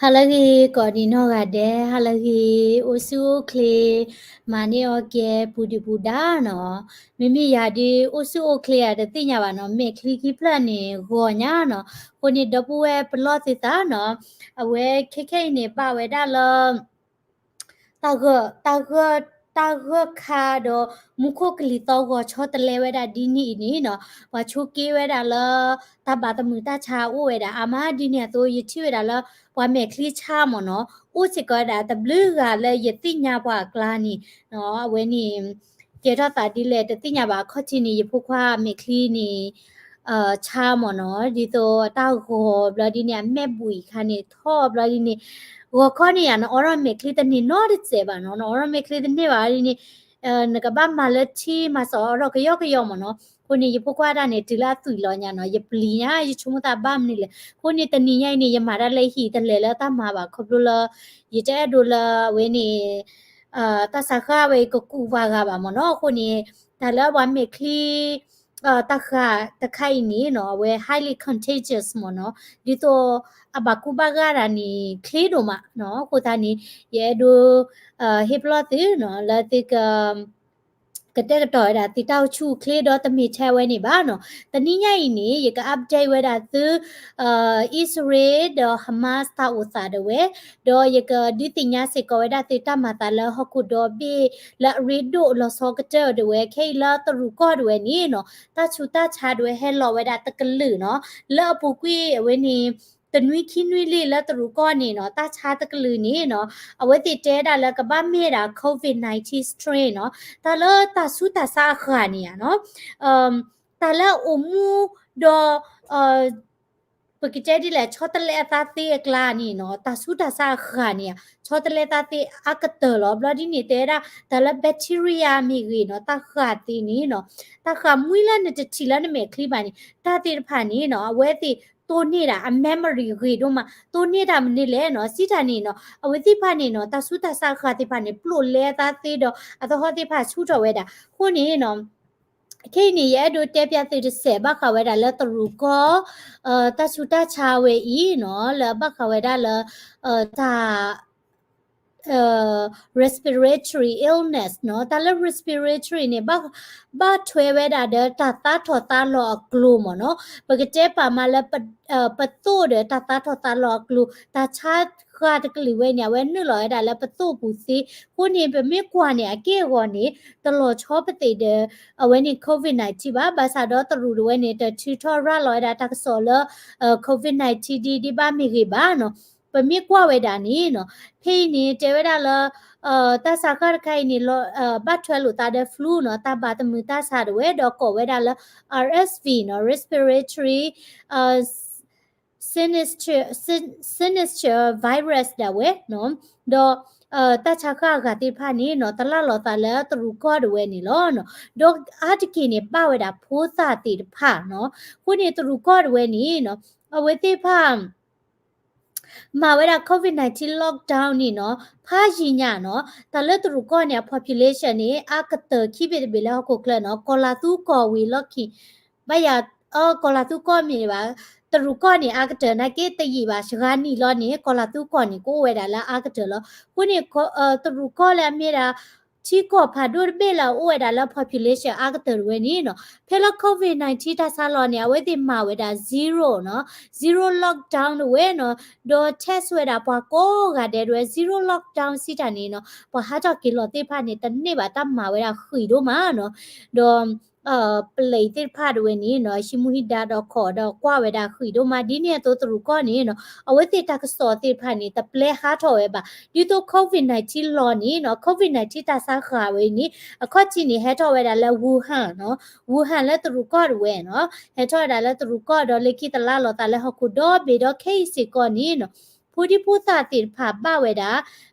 ဟါလၢအဂ့ၤ ကိးဒံးနီၢ်ဂၤဒဲး, ဟါလၢအဂ့ၤ အိၣ်ဆူၣ်အိၣ်ချ့, မၤန့ၢ်အီၣ်ကဲ ပူၤဒုၣ်ပူၤဒါနီၤ. မ့မ့ၢ်ယၤဒုး အိၣ်ဆူၣ်အိၣ်ချ့ဧါ တသ့ၣ်ညါဘၣ်နီၤ, မဲာ်ချံခံဖျၢၣ်န့ၣ် ဂီၤညါနီၤ. အဃိန့ၣ် ဒီပုၢ်ဝဲၢ်ပလီၢ်သုသးနီၤ, အဝဲခဲခဲအံၤန့ၣ် ဘၣ်ဝဲဒၣ်လၢ တၢ်ဂၢၢ် တၢ်ဂၢၢ် တၢ်ဂၢၢ်ခါဒီး မူခိၣ်ကလံၤသီဂီၤဆီတလဲဝဲဒၣ်ဒ်န့ၣ်အံၤန့ၣ်နီၤ, ပှၤဆိးက့ဝဲဒၣ်လၢ တၢ်ဘၣ်သမုာ်တၢ်ဆါအိၣ်ဝဲဒၣ်အါမးဒ်န့ၣ်အသိး ယထံၣ်ဝဲဒၣ်လၢ ပှၤမဲာ်ချံဆါမ့ၢ်နီၤ, အိၣ်စ့ၢ်ကီးဝဲဒၣ်တဘျုးဂၤလၢယသ့ၣ်ညါပှၤအကျါန့ၣ်နီၤ, အဝဲန့ၣ် ကဲထီၣ်သးဒ်လဲၣ်တသ့ၣ်ညါဘၣ်, အခီၣ်ထံးန့ၣ် ယဖိခွါမဲာ်ချံန့ၣ် ဆါမ့ၢ်နီၤ, ဒ်သိးအတၢ်ဂီၤဘျီဒ်န့ၣ် အမဲာ်ဘှံးခါန့ၣ် ထီၣ်ဘျီဒ်န့ၣ်, ဂီၤခီန့ၣ်ယၤ နအိးထီၣ်မဲာ်ချံတန့ၢ်နီတစဲးဘၣ်နီၤ, နအိးထီၣ်မဲာ်ချံတန့ၢ်ဘၣ်ဒ်န့ၣ်, နကဘၣ်မၤလၢထံမၤစီၤအိးထီၣ်ကယီကယီမ့ၢ်နီၤ. အဃိန့ၣ် ယဖိခွါတၢ်န့ၣ် တုၤလၢအသွံၣ်လီၤညါနီၤ, ယပျံၤညါ ယဆိကမိၣ်သးဘၣ်မနုၤလဲၣ်. အဃိန့ၣ် တနံၤညါအံၤန့ၣ် ယမၤတၢ်လၢဟံၣ်တလဲၤလၢတၢ်မၤဘၣ် ခီဖျိလၢ ယတအဲၣ်ဒိးလၢအဝဲန့ၣ် တၢ်စးဃၢ်ဝဲအံၤကကူးပှၤဂၤဘၣ်မ့ၢ်နီၤ. အဃိန့ၣ် တၢ်လၢပှၤမဲာ်ချံ တၢ်ဃာ်တခါအံၤန့ၣ်နီၤ အဝဲ highly contagious မ့ၢ်နီၤ, ဒ်သိးအဘၣ်ကူဘၣ်ဂာ်တၢ်န့ၣ် ချ့ဒိၣ်မးနီၤ. အဃိသတးန့ၣ် ယအဲၣ်ဒိး ဟ့ၣ်ပလီၢ်သုနီၤ လၢသုက ကတဲာ်ကတီၤဝဲဒၣ်သုတၢ်အိၣ်ဆူၣ်အိၣ်ချ့ဒီးတမ့ၢ်ထဲဝဲန့ၣ်ဘၣ်နီၤ. တနံၤညါအံၤန့ၣ် ယက update ဝဲဒၣ်သု အံၣ်စရ့လးဒီး Hamas တၢ်အိၣ်သးဒၣ်ဝဲ, ဒီးယကဒုးသ့ၣ်ညါစ့ၢ်ကီးဝဲဒၣ်သုတၢ်မၤသးလၢဟီၣ်ခိၣ်ဒီဘ့ၣ်လၢအရ့ဒိၣ်လီၤဆီကတၢၢ်ဒၣ်ဝဲ ခဲအံၤလၢတရူးကီၢ်ဒၣ်ဝဲန့ၣ်နီၤ, တၢ်ဆူးတၢ်ဆါဒၣ်ဝဲဟဲလီၤဝဲဒၣ်တကလုာ်နီၤ, လၢအပူၤကွံာ်အဝဲန့ၣ် တနွံခံနွံလံလၢတရူးကီၢ်န့ၣ်နီၤ, တၢ်ဆါတကလုာ်န့ၣ်နီၤ, အဝဲသ့ၣ်တဲဒၣ်လၢကဘၣ်မ့ၢ်ဒၣ် COVID nineteen strain နီၤ, တၢ်လၢတၢ်ဆူးတၢ်ဆါအဃၢ်န့ၣ်ဧါနီၤ, တၢ်လၢအအိၣ်မူဒီး ပကတဲဒ်လဲၣ် ဆီတလဲအသးသ့အကျါန့ၣ်နီၤ, တၢ်ဆူးတၢ်ဆါအဃၢ်န့ၣ်ဧါ, ဆီတလဲသးသ့အကတၢၢ်လီၤ. ဘျီဒ်န့ၣ် တဲဝဲဒၣ် တၢ်လၢ bacteria မ့ၢ်ဂ့ၤနီၤ, တၢ်ဃၢ်သ့န့ၣ်နီၤ, တၢ်ဃၢ်မှံလၢနတထံၣ်လၢနမဲာ်ချံဘၣ်န့ၣ် တၢ်သ့ၣ်တဖၣ်န့ၣ်နီၤ, အဝဲသ့ၣ်တိၢ်န့ၢ်ဒၣ် အ memory ဂ့ၤဒိၣ်မး, တိၢ်န့ၢ်တၢ်မနုၤလဲၣ်နီၤ, စံးတၢ်န့ၣ်နီၤ, အဝဲသ့ၣ်တဖၣ်န့ၣ်နီၤ, တၢ်ဆူးတၢ်ဆါအဃၢ်သ့ၣ်တဖၣ်န့ၣ် ပျိာ်လဲအသးသ့ဒီး အသဟီၣ်သ့ၣ်တဖၣ်ဆူၣ်ထီၣ်ဝဲဒၣ်. အဃိန့ၣ်နီၤ ခဲအံၤန့ၣ် ယအဲၣ်ဒိးတဲပျးသုတစဲး ဘၣ်ဃးဝဲဒၣ်လၢတရူးကီၢ် တၢ်ဆူးတၢ်ဆါဝဲအံၤနီၤ, လၢဘၣ်ဃးဝဲဒၣ်လၢ တၢ် respiratory illness နီၤ, တၢ်လၢ respiratory န့ၣ် ဘၣ်ထွဲဝဲဒၣ်ဒီးတၢ်သါထီၣ်သါလီၤအကျိၤမ့ၢ်နီၤ, ပကတဲပာ်မးလၢ ပသိၣ်ဒီးတၢ်သါထီၣ်သါလီၤအကျိၤ, တၢ်ဆါဃၢ်တကလုာ်ဝဲန့ၣ် အဝဲနုာ်လီၤဝဲဒၣ်လၢပသိၣ်ပူၤသ့. အဃိန့ၣ် ပမ့ၢ်ကွၢ်န့ၣ် အက့ၢ်အဂီၤန့ၣ် တလီၤဆီပသ့ၣ်ဒီး အဝဲန့ၣ် COVID nineteen ဘၣ်, ဘၣ်ဆၣ်ဒီးတရူးဒၣ်ဝဲန့ၣ် တထုးထီၣ်ရၤလီၤဝဲဒၣ်တၢ်ကစီၣ်လၢ COVID nineteen ဒ်ဒ်ဘၣ်မ့ၢ်ဂ့ၤဘၣ်နီၤ. ပမ့ၢ်ကွၢ်ဝဲဒၣ်န့ၣ်နီၤ, ဖဲအံၤန့ၣ် တဲဝဲဒၣ်လၢ တၢ်စးဃၢ်တခါအံၤန့ၣ် ဘၣ်ထွဲလိာ်သးဒီး flu နီၤ, တၢ်ဘၣ်သမုာ်တၢ်ဆါဒၣ်ဝဲ ဒီးကိးဝဲဒၣ်လၢ RSV နီၤ, respiratory syncytial virus ဒၣ်ဝဲနီၤ, ဒီး တၢ်ဆါဃၢ်အဂၤသ့ၣ်တဖၣ်န့ၣ်နီၤ တလၢ်လီၤသးလၢတရူးကီၢ်ဒၣ်ဝဲန့ၣ်လီၤ. ဒီးအါတက့ၢ်န့ၣ် ဘၣ်ဝဲဒၣ်ဖိသၣ်သ့ၣ်တဖၣ်နီၤ. အဃိန့ၣ် တရူးကီၢ်ဒၣ်ဝဲန့ၣ်နီၤ အဝဲသ့ၣ်တဖၣ် မၤဝဲဒၣ် COVID nineteen lockdown န့ၣ်နီၤ ဖးယံာ်ညါနီၤ, တၢ်လၢတရူးကီၢ်န့ၣ် အ population န့ၣ် အါကတၢၢ်ခံဘ့ၣ်တဘ့ၣ်လၢဟီၣ်ခိၣ်ချၢနီၤ, ကီၤလၤသူကီၢ်ဝံၤလီၢ်ခံ ဘၣ်ယၤ ကီၤလၤသူကီၢ်မ့ၢ်ဘၣ်, တရူးကီၢ်န့ၣ် အါကတၢၢ်နာ်က့တယံာ်ဘၣ်, စှၤနံၣ်လီၤန့ၣ် ကီၤလၤသူကီၢ်န့ၣ် ကအိၣ်ဝဲဒၣ်လၢအါကတၢၢ်လီၤ. အဃိန့ၣ် တရူးကီၢ်လၢအမ့ၢ်ဒၣ် ထံကီၢ်ဖးဒိၣ်တဘ့ၣ်လၢအအိၣ်ဝဲဒၣ်လၢ population အါကတၢၢ်ဒၣ်ဝဲန့ၣ်နီၤ, ဖဲလၢ COVID nineteen တၢ်ဆါလီၤန့ၣ် အဝဲသ့ၣ်မၤဝဲဒၣ် zero နီၤ, zero lockdown ဒၣ်ဝဲနီၤ, ဒီး test ဝဲဒၣ်ပှၤကိးဂၤဒဲးဒၣ်ဝဲ zero lockdown စံးတၢ်န့ၣ်နီၤ, ပှၤဟးထီၣ်က့ၤလီၤသ့ၣ်တဖၣ်န့ၣ် တန့ၢ်ဘၣ်တၢ်မၤဝဲဒၣ်ဃံးဒိၣ်မးနီၤ, ဒီး ပလံးသ့ၣ်တဖၣ်ဒၣ်ဝဲန့ၣ်နီၤ ဟံးမူဟံးဒါဒီးခိးဒီးကွၢ်ဝဲဒၣ်ဃံးဒိၣ်မး ဒ်န့ၣ်အသိးတရူးကီၢ်န့ၣ်နီၤ အဝဲသ့ၣ်တၢ်ကစီၣ်သ့ၣ်တဖၣ်န့ၣ် တပျဲဟးထီၣ်ဝဲဘၣ်. ဒ်သိး COVID nineteen လီၤန့ၣ်နီၤ COVID nineteen တၢ်ဆါဃၢ်ဝဲအံၤန့ၣ် အခီၣ်ထံးန့ၣ် ဟဲထီၣ်ဝဲဒၣ်လၢ Wuhan နီၤ, Wuhan လၢတရူးကီၢ်ဒၣ်ဝဲနီၤ, ဟဲထီၣ်ဝဲဒၣ်လၢတရူးကီၢ်ဒီးလၢခံတလါလီၤသးလၢဟီၣ်ခိၣ်ဒီဘ့ၣ်ဒီးခဲအံၤစ့ၢ်ကီးန့ၣ်နီၤ ဖိဒံဖိသၣ်သ့ၣ်တဖၣ်ဘၣ်ဝဲဒၣ်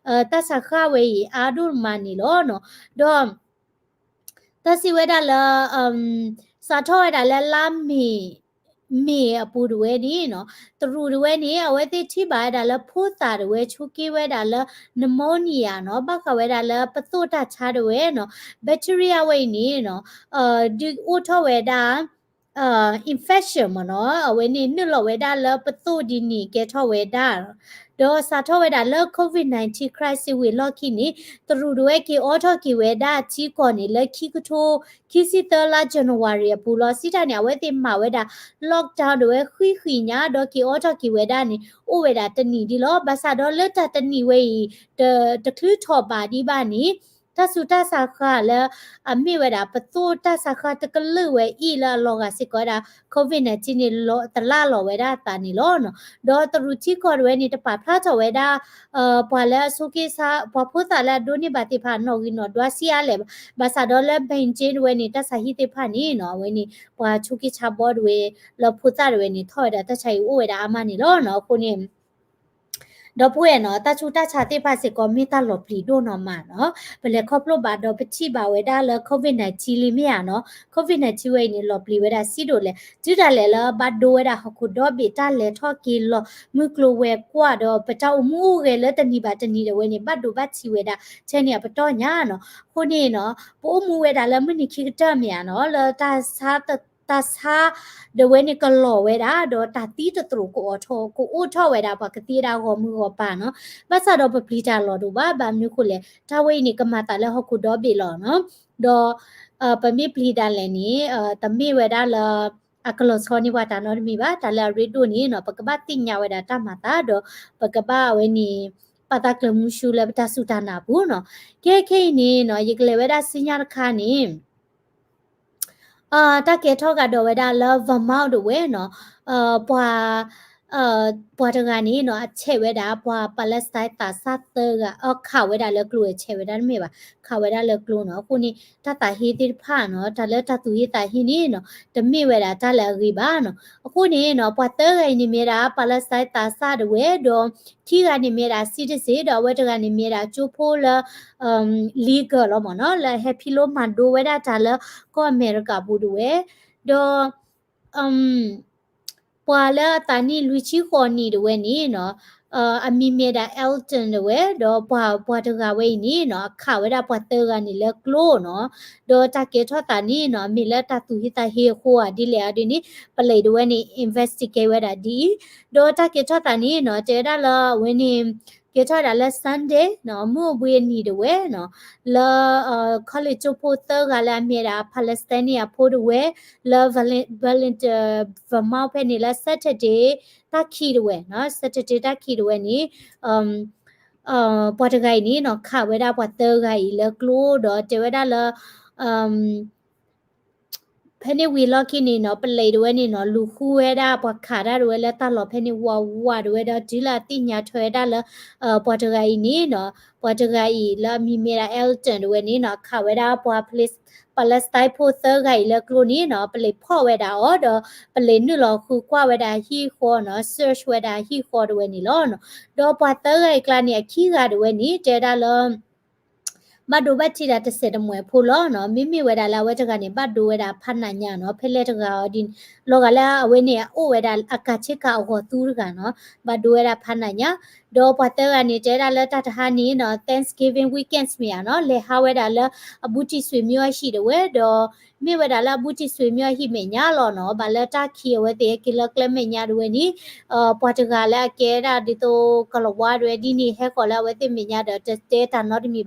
တၢ်ဆါဃၢ်ဝဲအံၤအါဒိၣ်မးန့ၣ်လီၤနီၤ. ဒီး တၢ်စံးဝဲဒၣ်လၢ စးထီၣ်ဝဲဒၣ်လၢလါမ့ၤ မ့ၤအပူၤဒၣ်ဝဲန့ၣ်နီၤ, တရူးဒၣ်ဝဲန့ၣ် အဝဲသ့ၣ်ထံၣ်ဘၣ်ဝဲဒၣ်လၢဖိသၣ်ဒၣ်ဝဲ ဆိးက့ဝဲဒၣ်လၢ pneumonia နီၤ, ဘၣ်ဃးဝဲဒၣ်လၢပသိၣ်တၢ်ဆါဒၣ်ဝဲနီၤ, bacteria ဝဲအံၤန့ၣ်နီၤ ဒုးအိၣ်ထီၣ်ဝဲဒၣ် infection မ့ၢ်နီၤ, အဝဲန့ၣ်နုာ်လီၤဝဲဒၣ်လၢပသိၣ်ဒ်န့ၣ်ကဲထီၣ်ဝဲဒၣ်, ဒီးစးထီၣ်ဝဲဒၣ်လၢ COVID nineteen crisis ဝံၤအလီၢ်ခံန့ၣ် တရူးဒၣ်ဝဲက့ၤအိးထီၣ်က့ၤဝဲဒၣ်ထံကီၢ်န့ၣ် လၢခံကထိခံဆံသၢလါ January အပူၤလီၤ. စံးတၢ်န့ၣ် အဝဲသ့ၣ်မၤဝဲဒၣ် lockdown ဒၣ်ဝဲဃံဃံညါ ဒီးက့ၤအိးထီၣ်က့ၤဝဲဒၣ်န့ၣ် အိၣ်ဝဲဒၣ်တနံၣ်ဒံးလီၤ. ဘၣ်ဆၣ်ဒီးလၢတၢ်တနံၣ်ဝဲအံၤ တချုးထီၣ်ဘးဒံးဘၣ်န့ၣ် တၢ်ဆူးတၢ်ဆါဃၢၤလၢ အမ့ၢ်ဝဲဒၣ်ပသိၣ်တၢ်ဆါဃၢၤတကလုာ်ဝဲအံၤလၢအလီၤဂာ်စ့ၢ်ကီးဝဲဒၣ် COVID nineteen န့ၣ် တလၢ်လီၤဝဲဒၣ်အသးန့ၣ်လီၤ. ဒီးတရူးထံကီၢ်ဒၣ်ဝဲန့ၣ် တပာ်ဖျါထီၣ်ဝဲဒၣ် ပှၤလၢအဆိးက့ဆါ ပှၤဖိသၣ်လၢအဒိးန့ၢ်ဘၣ်သ့ၣ်တဖၣ်နီၣ်ဂံၢ်နီၣ်ဒွးဆံးအါလဲၣ်. ဘၣ်ဆၣ်ဒီးလၢ Beijing ဒၣ်ဝဲန့ၣ် တၢ်ဆါဟံၣ်သ့ၣ်တဖၣ်န့ၣ်နီၤ အဝဲန့ၣ် ပှၤဆိးက့ဆါဘီဒၣ်ဝဲ လၢဖိသၣ်ဒၣ်ဝဲန့ၣ် ထီၣ်ဝဲဒၣ်တၢ်ဆါဟံၣ်အိၣ်ဝဲဒၣ်အါမးန့ၣ်လီၤနီၤ. အဃိန့ၣ် ဒီပုၢ်ဝဲၢ်နီၤ တၢ်ဆူးတၢ်ဆါသ့ၣ်တဖၣ်စ့ၢ်ကီး မ့ၢ်တၢ်လီၤပျံၤဒိၣ်နီၢ်မးနီၤ. ပလဲၤခီဖျိဘၣ်ဒီးပထံၣ်ဘၣ်ဝဲဒၣ်လၢ COVID nineteen လံမ့ၢ်ဧါနီၤ. COVID nineteen ဝဲအံၤန့ၣ် လီၤပျံၤဝဲဒၣ်စံးဒိၣ်လဲၣ် တုၤဒၣ်လဲာ်လၢဘၣ်ဒိဝဲဒၣ်ဟီၣ်ခိၣ်ဒီဘ့ၣ် တၢ်လဲၤထီၣ်က့ၤလီၤ မုၢ်ကျိၤဝဲၤကွာ်ဒီး ပတၢ်အိၣ်မူအိၣ်ဂဲၤလၢတနံၤဘၣ်တနံၤဒၣ်ဝဲန့ၣ် ဘၣ်ဒိဘၣ်ထံးဝဲဒၣ် ထဲန့ၣ်အပတီၢ်ညါနီၤ. အဃိန့ၣ်နီၤ ပအိၣ်မူဝဲဒၣ်လၢမုၢ်နံၤခံကတၢၢ်မ့ၢ်ဧါနီၤ လၢ တၢ်ဆါဒၣ်ဝဲန့ၣ်ကလီၤဝဲဒၣ် ဒီးတၢ်သံတသရိာ်ကအိးထီၣ် ကအိၣ်ထီၣ်ဝဲဒၣ်ပှၤကသံဝဲဒၣ်ဂီၢ်မုၢ်ဂီၢ်ပၤနီၤ. ဘၣ်ဆၣ်ဒီးပပျံၤတၢ်လီၤဒိၣ်ဘၣ် ဘၣ်မနုၤဃိလဲၣ် တၢ်ဝဲအံၤန့ၣ် ကမၤသးလၢဟီၣ်ခိၣ်ဒီဘ့ၣ်လီၤနီၤ. ဒီး ပမ့ၢ်ပျံၤဒၣ်လဲာ်န့ၣ် တမ့ၢ်ဝဲဒၣ်လၢ အကလီၤဆီန့ၢ်ပှၤတၢ်နီတမံၤဘၣ်. တၢ်လၢအရ့ဒိၣ်န့ၣ်နီၤ ပကဘၣ်သ့ၣ်ညါဝဲဒၣ်တၢ်မၤသးဒီး ပကဘၣ်အဝဲန့ၣ် ပာ်သးကျၢၤမူဆူလၢပတၢ်စူၢ်တၢ်နာ်အပူၤနီၤ. ကဲခဲအံၤန့ၣ်နီၤ ယကလဲၤဝဲဒၣ်ဆူညါတခါန့ၣ် တၢ်ကဲထီၣ်ကဒီးဝဲဒၣ်လၢ Vermont ဒၣ်ဝဲနီၤ, ပှၤ ပှၤတဂၤန့ၣ်နီၤ အဆဲးဝဲဒၣ် ပှၤ Palestine သးစၢ်သၢဂၤ အခးဝဲဒၣ်လၢကျိ အဆဲးဝဲဒၣ်တမ့ၢ်ဘၣ် ခးဝဲဒၣ်လၢကျိနီၤ. အဃိန့ၣ် တၢ်သးဟ့သ့ၣ်တဖၣ်နီၤ တၢ်လၢတၢ်သူၣ်ဟ့သးဟ့န့ၣ်နီၤ တမ့ၢ်ဝဲဒၣ်တၢ်လၢအဂ့ၤဘၣ်နီၤ. အဃိန့ၣ်နီၤ ပှၤသၢဂၤအံၤန့ၣ်မ့ၢ်ဒၣ် Palestine သးစၢ်ဒၣ်ဝဲဒီး ခံဂၤန့ၣ်မ့ၢ်ဒၣ် citizen ဒီးအဝဲတဂၤန့ၣ်မ့ၢ်ဒၣ်ကၠိဖိလၢ legal လီၤမ့ၢ်နီၤ လၢဟဲဖံးလိမၤဒိဝဲဒၣ်တၢ်လၢကီၢ်အမဲရကၤပူၤဒၣ်ဝဲ, ဒီး ပှၤလၢအသးနံၣ်လွံၢ်ဆံဃိးနံၣ်ဒၣ်ဝဲန့ၣ်နီၤ အမံၤမ့ၢ်ဒၣ် Elton ဒၣ်ဝဲ ဒီးပှၤ ပှၤတဂၤဝဲအံၤန့ၣ်နီၤ အခးဝဲဒၣ်ပှၤသၢဂၤန့ၣ်လၢကျိနီၤ. ဒီးတၢ်ကဲထီၣ်သးန့ၣ်နီၤ မ့ၢ်လၢတၢ်သူၣ်ဟ့သးဟ့အဃိဧါဒ်လဲၣ်ဧါဒ်န့ၣ် ပလံးဒၣ်ဝဲန့ၣ် investigate ဝဲဒၣ်ဒ်အံၤ, ဒီးတၢ်ကဲထီၣ်သးန့ၣ်နီၤ တဲဝဲဒၣ်လၢအဝဲန့ၣ် ကဲထီၣ်ဝဲဒၣ်လၢ Sunday နီၤ မုၢ်အိၣ်ဘှံးအနံၤဒၣ်ဝဲနီၤ လၢ college ကၠိဖိသၢဂၤလၢအမ့ၢ်ဒၣ် Palestinian ဖိဒၣ်ဝဲ လၢ Burlington Vermont ဖဲန့ၣ်လၢ Saturday တၢ်ခံးဒၣ်ဝဲနီၤ Saturday တၢ်ခံးဒၣ်ဝဲန့ၣ် ပှၤတဂၤအံၤန့ၣ်နီၤ ခးဝဲဒၣ်ပှၤသၢဂၤအံၤလၢကျိဒီးတဲဝဲဒၣ်လၢ ဖဲန့ၣ်ဝံၤအလီၢ်ခံန့ၣ်နီၤ ပလံးဒၣ်ဝဲန့ၣ်နီၤ လူၤဃုဝဲဒၣ်ပှၤခးတၢ်ဒၣ်ဝဲလၢတၢ်လီၢ်ဖဲန့ၣ်ဝးဝးဒၣ်ဝဲဒီးတုၤလၢအသ့ၣ်ညါထွဲဝဲဒၣ်လၢ ပှၤတဂၤအံၤန့ၣ်နီၤ ပှၤတဂၤအံၤလၢအမံၤမ့ၢ်ဒၣ် Elton ဒၣ်ဝဲန့ၣ်နီၤ ခးဝဲဒၣ်ပှၤ Palestine ဖိသၢဂၤအံၤလၢကျိန့ၣ်နီၤ ပလံးဖီၣ်ဝဲဒၣ်အီၤဒီး ပလံးနုာ်လီၤဃုကွၢ်ဝဲဒၣ်ဟံၣ်ဃီနီၤ search ဝဲဒၣ်ဟံၣ်ဃီဒၣ်ဝဲန့ၣ်လီၤ. ဒီးပှၤသၢဂၤအံၤအကျါန့ၣ် အခံဂၤဒၣ်ဝဲန့ၣ် တဲဝဲဒၣ်လၢ ဘၣ်ဒိဘၣ်ထံးဒၣ်တစဲးတမှဲၤဖိလီၤနီၤ. မ့မ့ၢ်ဝဲဒၣ်လၢအဝဲတဂၤန့ၣ် ဘၣ်ဒိဝဲဒၣ်ဖးနးညါနီၤ ဖဲလဲၣ်တဂၤအီၤဒ်န့ၣ် လီၤဂာ်လၢအဝဲန့ၣ် အအိၣ်ဝဲဒၣ်အကၤဆ့ကၤအဂီၤသူတဂၤနီၤ ဘၣ်ဒိဝဲဒၣ်ဖးနးညါ ဒီးပှၤသၢဂၤန့ၣ် တဲဝဲဒၣ်လၢတၢ်တဟါန့ၣ်နီၤ Thanksgiving weekends မ့ၢ်ဧါနီၤ လဲၤဟးဝဲဒၣ်လၢအဘူးတံၢ်ဆွေမျိုးအဟံၣ်ဒၣ်ဝဲဒီး မ့ၢ်ဝဲဒၣ်လၢအဘူးတံၢ်ဆွေမျိုးအဟံၣ်မဲာ်ညါလီၤနီၤ ဘၣ်လၢတၢ်ခံးအဝဲသ့ၣ်ဟဲက့ၤလၢကျဲမဲာ်ညါဒၣ်ဝဲန့ၣ် ပှၤတဂၤလၢအကဲဒၣ်ဒ်သိးကလီၤဝါဒၣ်ဝဲဒ်န့ၣ် ဟဲဃီၤလၢအဝဲသ့ၣ်မဲာ်ညါဒီးတတဲတၢ်နီတမံၤဘၣ်.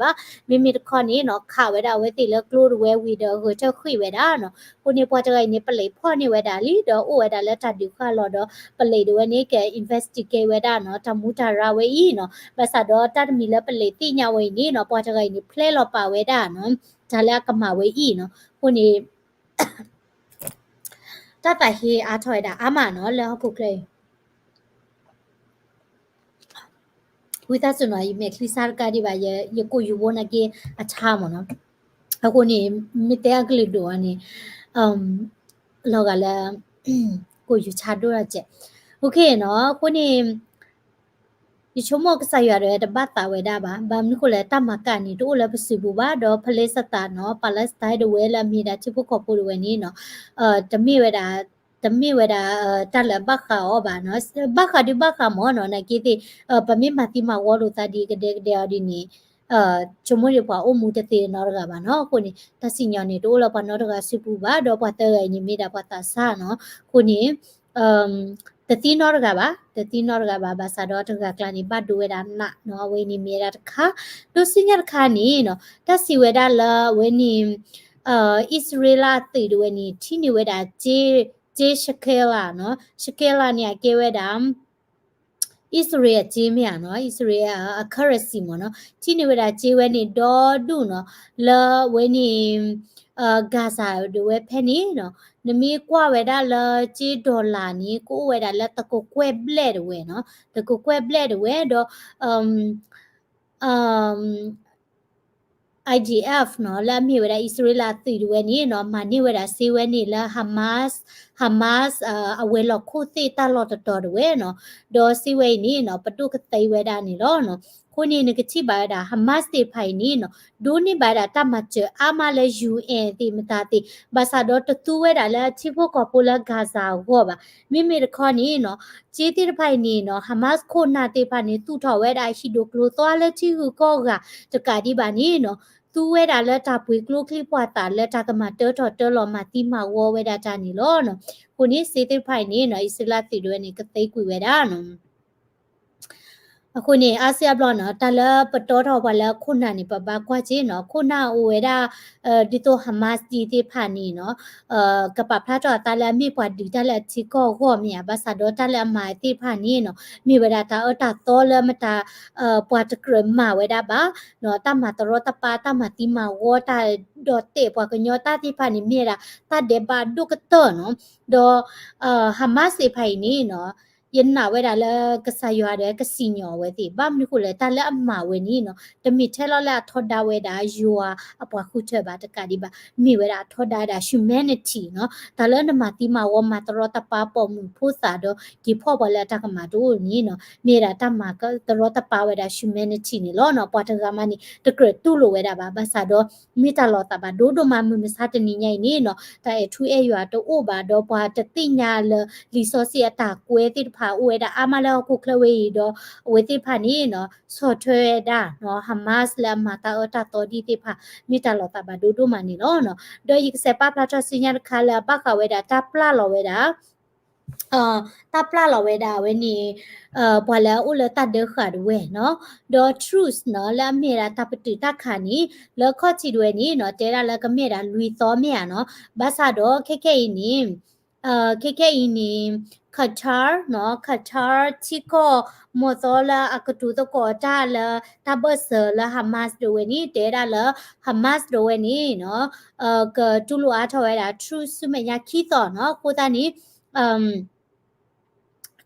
မ့မ့ၢ်တခီန့ၣ်နီၤ ခးဝဲဒၣ်အဝဲသ့ၣ်လၢကျိဒၣ်ဝဲဝံၤဒီးဂဲၤထၢၣ်ဃ့ၢ်ဝဲဒၣ်နီၤ. အဃိန့ၣ်ပှၤတဂၤအံၤန့ၣ် ပလံးဖီၣ်န့ၢ်ဝဲဒၣ်လံ ဒီးအိၣ်ဝဲဒၣ်လၢတၢ်ဒုးဃာ်လီၤဒီး ပလံးဒၣ်ဝဲန့ၣ် က investigate ဝဲဒၣ်နီၤ တၢ်မူတၢ်ရၢဝဲအံၤနီၤ. ဘၣ်ဆၣ်ဒီးတၢ်တမံၤလၢပလံးသ့ၣ်ညါဝဲအံၤန့ၣ်နီၤ ပှၤတဂၤအံၤန့ၣ် ဖျဲလီၤပာ်ဝဲဒၣ်နီၤ တၢ်လၢအကမၤဝဲအံၤနီၤ. အဃိန့ၣ် တၢ်သးဟ့အါထီၣ်ဝဲဒၣ်အါမးနီၤ လၢဟီၣ်ခိၣ်ချၢအံၤ ဝံသးစူၤနီၤ ယမဲာ်ချံစၢ်တကးဒံးဘၣ် ယကိာ်ယူၤဘိနာ်က့အဆါမ့ၢ်နီၤ. အဃိန့ၣ် မ့ၢ်တဲအကလုာ်ဒိၣ်အီၤန့ၣ် လီၤဂာ်လၢ ကိာ်ယူၤဆါဒိၣ်ဒၣ်ကဲး OK နီၤ. အဃိန့ၣ် ယဆိကမိၣ်ကစၢ်ယွၤဒီးတဘၣ်သးဝဲဒၣ်ဘၣ်. ဘၣ်မနုၤဃိလဲၣ် တၢ်မၤကၣ်န့ၣ် တအိၣ်လၢပစုပူၤဘၣ် ဒီး Palestine သးနီၤ Palestine ဒၣ်ဝဲလၢအမ့ၢ်ဒၣ်ထံဖိကီၢ်ဖိဒၣ်ဝဲန့ၣ်နီၤ တမ့ၢ်ဝဲဒၣ် တမ့ၢ်ဝဲဒၣ် တၢ်လၢအဘၣ်ဃးအီၤဘၣ်နီၤ. ဘၣ်ဃးဒုးဘၣ်ဃးမ့ၢ်နီၤ နာ်က့သ့ၣ် ပမ့ၢ်မၤသံမၤဝီလိာ်သးဒ်ကဒဲကဒဲအီၤဒ်န့ၣ် ဆိကမိၣ်န့ၣ်ပှၤအိၣ်မူတသ့နီတဂၤဘၣ်နီၤ. အဃိန့ၣ် တၢ်စံၣ်ညီၣ်န့ၣ် တအိၣ်လၢပှၤနီတဂၤစုပူၤဘၣ်, ဒီးပှၤသၢဂၤအံၤန့ၣ်မ့ၢ်ဒၣ်ပှၤသးစၢ်နီၤ. အဃိန့ၣ် တသံနီတဂၤဘၣ်, တသံနီတဂၤဘၣ်, ဘၣ်ဆၣ်ဒီးတဂၤကျါန့ၣ် ဘၣ်ဒိဝဲဒၣ်နးနီၤ. အဝဲန့ၣ်မ့ၢ်ဝဲဒၣ်တခါ, ဒီးဆူညါတခါန့ၣ်နီၤ တၢ်စံးဝဲဒၣ်လၢအဝဲန့ၣ် အံၣ်စရ့လးအသုးတဝဲန့ၣ် ထံၣ်န့ၢ်ဝဲဒၣ် ကၠ့ ရှကဲလးနီၤ. ရှကဲလးန့ၣ် အကဲဝဲဒၣ် အံၣ်စရ့လးအကၠ့မ့ၢ်ဧါနီၤ, အံၣ်စရ့လးအ currency မ့ၢ်နီၤ. ထံၣ်န့ၢ်ဝဲဒၣ်ကၠ့ဝဲန့ၣ်ဒီဒူၣ်နီၤ, လၢဝဲန့ၣ် Gaza ဒၣ်ဝဲဖဲန့ၣ်နီၤ, နမ့ၢ်ကွၢ်ဝဲဒၣ်လၢကၠ့ dollar န့ၣ် ကအိၣ်ဝဲဒၣ်လၢတကကွဲၢ်ဘျဲၣ်တဝဲနီၤ, တကကွဲၢ်ဘျဲၣ်တဝဲဒီး IDF နီၤ, လၢအမ့ၢ်ဝဲဒၣ်အံၣ်စရ့လးအသုးတဝဲန့ၣ်နီၤ, မၤန့ၢ်ဝဲဒၣ်စ့ဝဲန့ၣ်လၢ Hamas, Hamas အဝဲၤလီၢ်ခိၣ်သ့ၣ်တၢ်လီၢ်တတီၤတဝဲနီၤ, ဒီးစ့ဝဲအံၤန့ၣ်နီၤ ပဒိၣ်ကသ့ဝဲဒၣ်န့ၣ်လီၤနီၤ. အဃိန့ၣ် နကထံၣ်ဘၣ်ဝဲဒၣ် Hamas သ့ၣ်တဖၣ်အံၤန့ၣ်နီၤ ဒိးန့ၢ်ဘၣ်ဝဲဒၣ်တၢ်မၤစၢၤအါမးလၢ UN သ့ၣ်မတၤသ့ၣ်, ဘၣ်ဆၣ်ဒီးတသူဝဲဒၣ်လၢအထံဖိကီၢ်ဖိလၢ Gaza အဂီၢ်ဘၣ်. မ့မ့ၢ်တခီန့ၣ်နီၤ ကၠ့သ့ၣ်တဖၣ်အံၤန့ၣ်နီၤ Hamas ခိၣ်နၢ်သ့ၣ်တဖၣ်န့ၣ် သူၣ်ထီၣ်ဝဲဒၣ်ဟံၣ်ဒိၣ်ကျိၤသွါလၢထံဂုၤကီၢ်ဂၤတကးဒံးဘၣ်န့ၣ်နီၤ, သူဝဲဒၣ်လၢတၢ်ပှ့ၤကျိချံမျိာ်သၣ်လၢတၢ်ကမၤတၢထီၣ်တၢလီၤမၤသံမၤဝီဝဲဒၣ်တၢ်န့ၣ်လီၤနီၤ. အဃိန့ၣ် စ့သ့ၣ်တဖၣ်အံၤန့ၣ်နီၤ အံၣ်စရ့လးသုးတဝဲန့ၣ် ကသ့ကွံာ်ဝဲဒၣ်နီၤ. အဃိန့ၣ် အါစုအါဘျီနီၤ တၢ်လၢပတီထီၣ်ပှၤလၢအခိၣ်နၢ်န့ၣ် ပဘၣ်ကွၢ်က့ၤနီၤ, ခိၣ်နၢ်အိၣ်ဝဲဒၣ် ဒ်သိး Hamas ဒ်သ့ၣ်တဖၣ်န့ၣ်နီၤ ကပာ်ဖျါထီၣ်အသးလၢအမ့ၢ်ပှၤဒုးတၢ်လၢအထံကီၢ်အဂီၢ်မ့ၢ်ဧါ, ဘၣ်ဆၣ်ဒီးတၢ်လၢအမၤသ့ၣ်တဖၣ်န့ၣ်နီၤ မ့ၢ်ဝဲဒၣ်တၢ်အၢတၢ်သီလၢမတၤ ပှၤတကြၢးမၤဝဲဒၣ်ဘၣ်နီၤ, တၢ်မၤတရီတပါ တၢ်မၤသံမၤဝီ တၢ်ဒီးတဲာ်ပှၤကညီတၢ်သ့ၣ်တဖၣ်န့ၣ် မ့ၢ်ဝဲဒၣ်တၢ်ဒဲးဘးဒိၣ်ကတၢၢ်နီၤ, ဒီး Hamas သ့ၣ်တဖၣ်အံၤန့ၣ်နီၤ ယနာ်ဝဲဒၣ်လၢကစၢ်ယွၤဒီးကစံၣ်ညီၣ်အဝဲသ့ၣ်, ဘၣ်မနုၤဃိလဲၣ် တၢ်လၢအမၤဝဲန့ၣ်နီၤ တမ့ၢ်ထဲလီၤလၢအထီဒါဝဲဒၣ်ယွၤအပှၤဃုထၢဘၣ်တကးဒံးဘၣ်, မ့ၢ်ဝဲဒၣ်အထီဒါဝဲဒၣ် humanity နီၤ, တၢ်လၢနမၤသံမၤဝီ မၤတရီတပါ ပိာ်မုၣ်ဖိသၣ်ဒီးက့ၤဖီၣ်ပှၤလၢအတၢ်ကမၣ်တအိၣ်န့ၣ်နီၤ, မ့ၢ်ဝဲဒၣ်တၢ်မၤတရီတပါဝဲဒၣ် humanity န့ၣ်လီၤနီၤ. ပှၤတဂၤမးန့ၣ် တကြၢးတူၢ်လိာ်ဝဲဒၣ်ဘၣ်, ဘၣ်ဆၣ်ဒီး မ့ၢ်တၢ်လီၤသးဘၣ်ဒိဒိၣ်မး မုၢ်မဆါတနံၤညါအံၤန့ၣ်နီၤ တၢ်အဲၣ်ထူအဲၣ်ယွၤတအိၣ်ဘၣ်, ဒီးပှၤတသ့ၣ်ညါလၢလံာ်စီဆှံအတၢ်ကွဲးသ့ၣ်တဖၣ် အိၣ်ဝဲဒၣ်အါမးလၢဟီၣ်ခိၣ်ချၢဝဲအံၤဒီး အဝဲသ့ၣ်တဖၣ်န့ၣ်နီၤ ဆီၣ်ထွဲဝဲဒၣ်နီၤ Hamas လၢအမၤတၢ်အၢတၢ်သီဒ်သ့ၣ်တဖၣ် မ့ၢ်တၢ်လီၤသးဘၣ်ဒိဒိၣ်မးန့ၣ်လီၤနီၤ. ဒီးယကစဲးပာ်ဖျါထီၣ်ဆူညါတခါလၢအဘၣ်ဃးဝဲဒၣ်တၢ်ပျၢ်လီၤဝဲဒၣ် တၢ်ပျၢ်လီၤဝဲဒၣ်အဝဲန့ၣ် ပှၤလၢအအိၣ်လၢတၢ်ဒၢဃာ်တဝဲနီၤ, ဒီး Truth နီၤ လၢအမ့ၢ်ဝဲဒၣ်တၢ်ပတုာ်တၢ်ခးန့ၣ် လၢခီၣ်ထံးတဝဲန့ၣ်နီၤ တဲဒၣ်လၢကမ့ၢ်ဝဲဒၣ်လွံၢ်သီမ့ၢ်ဧါနီၤ, ဘၣ်ဆၣ်ဒီးခဲခဲအံၤန့ၣ် ခဲခဲအံၤန့ၣ် Qatar နီၤ Qatar ထံကီၢ် မီၢ်သီလၢအကတိၤသကိးတၢ်လၢတၢ်ဘၢၣ်စၢၤလၢ Hamas တဝဲန့ၣ် တဲဒၣ်လၢ Hamas တဝဲန့ၣ်နီၤ ကတူၢ်လိာ်အါထီၣ်ဝဲဒၣ် Truth ဆူမဲာ်ညါခံသီနီၤ, အဃိသတးန့ၣ်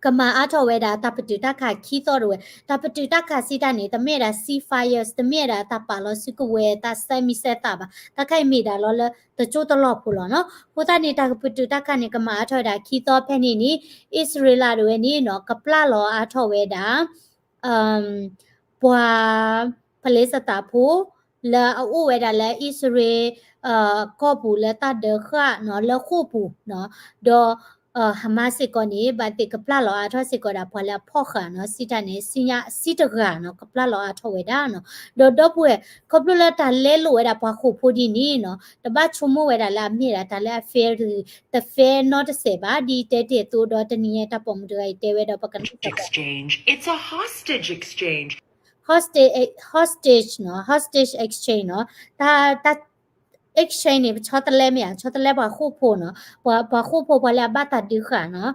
ကမၤအါထီၣ်ဝဲဒၣ်တၢ်ပတုာ်တၢ်ခးခံသီတဝဲ, တၢ်ပတုာ်တၢ်ခးစံးတၢ်န့ၣ် တမ့ၢ်ဝဲဒၣ် ceasefire တမ့ၢ်ဝဲဒၣ်တၢ်ပာ်လီၤစုကဝဲၤတၢ်စဲမံၤစဲသးဘၣ်, တၢ်ခါအံၤမ့ၢ်ဒၣ်လီၤလၢတကၠိတလီၢ်ဖိလီၤနီၤ. အဃိသတးန့ၣ် တၢ်ပတုာ်တၢ်ခးန့ၣ် ကမၤအါထီၣ်ဝဲဒၣ်ခံသီဖဲန့ၣ်န့ၣ် အံၣ်စရ့လးတဝဲန့ၣ်နီၤ ကပျၢ်လီၤအါထီၣ်ဝဲဒၣ် ပှၤ ဖလ့ၡသးဖိ လၢအအိၣ်ဝဲဒၣ်လၢအံၣ်စရ့လး ကီၢ်ပူၤလၢတၢ်ဒၢဃာ်နီၤ လၢဃိာ်ပူၤနီၤ, ဒီး Hamas စ့ၢ်ကီးန့ၣ် ဘၣ်သ့ၣ်ကပျၢ်လီၤအါထီၣ်စ့ၢ်ကီးဒၣ် ပှၤလၢအဖီၣ်ဃာ်နီၤ စံးတၢ်န့ၣ် ဆံတဂၤနီၤ ကပျၢ်လီၤအါထီၣ်ဝဲဒၣ်နီၤ. ဒီးဒီပုၢ်ဝဲၢ် ခီဖျိလၢတၢ်လဲလိာ်ဝဲဒၣ်ပှၤဃိာ်ဖိဒ်န့ၣ်နီၤ တဘၣ်ဆိကမိၣ်ဝဲဒၣ်လၢအမ့ၢ်ဒၣ်တၢ်လၢအ fair တ fair နီတစဲးဘၣ် ဒ်တဲတ့ၢ်အသိးဒီး တနံၤညါတၢ်ပိာ်မုၣ်တဂၤအံၤတဲဝဲဒီးပကနၣ် exchange. It's a hostage exchange. Hostage, hostage နီၤ hostage exchange နီၤ တၢ် တၢ် exchange န့ၣ် ပဆီတလဲမ့ၢ်ဧါ ဆီတလဲပှၤဃိာ်ဖိနီၤ ပှၤ ပှၤဃိာ်ဖိပှၤလၢအဘၣ်တၢ်ဒုးဃာ်နီၤ.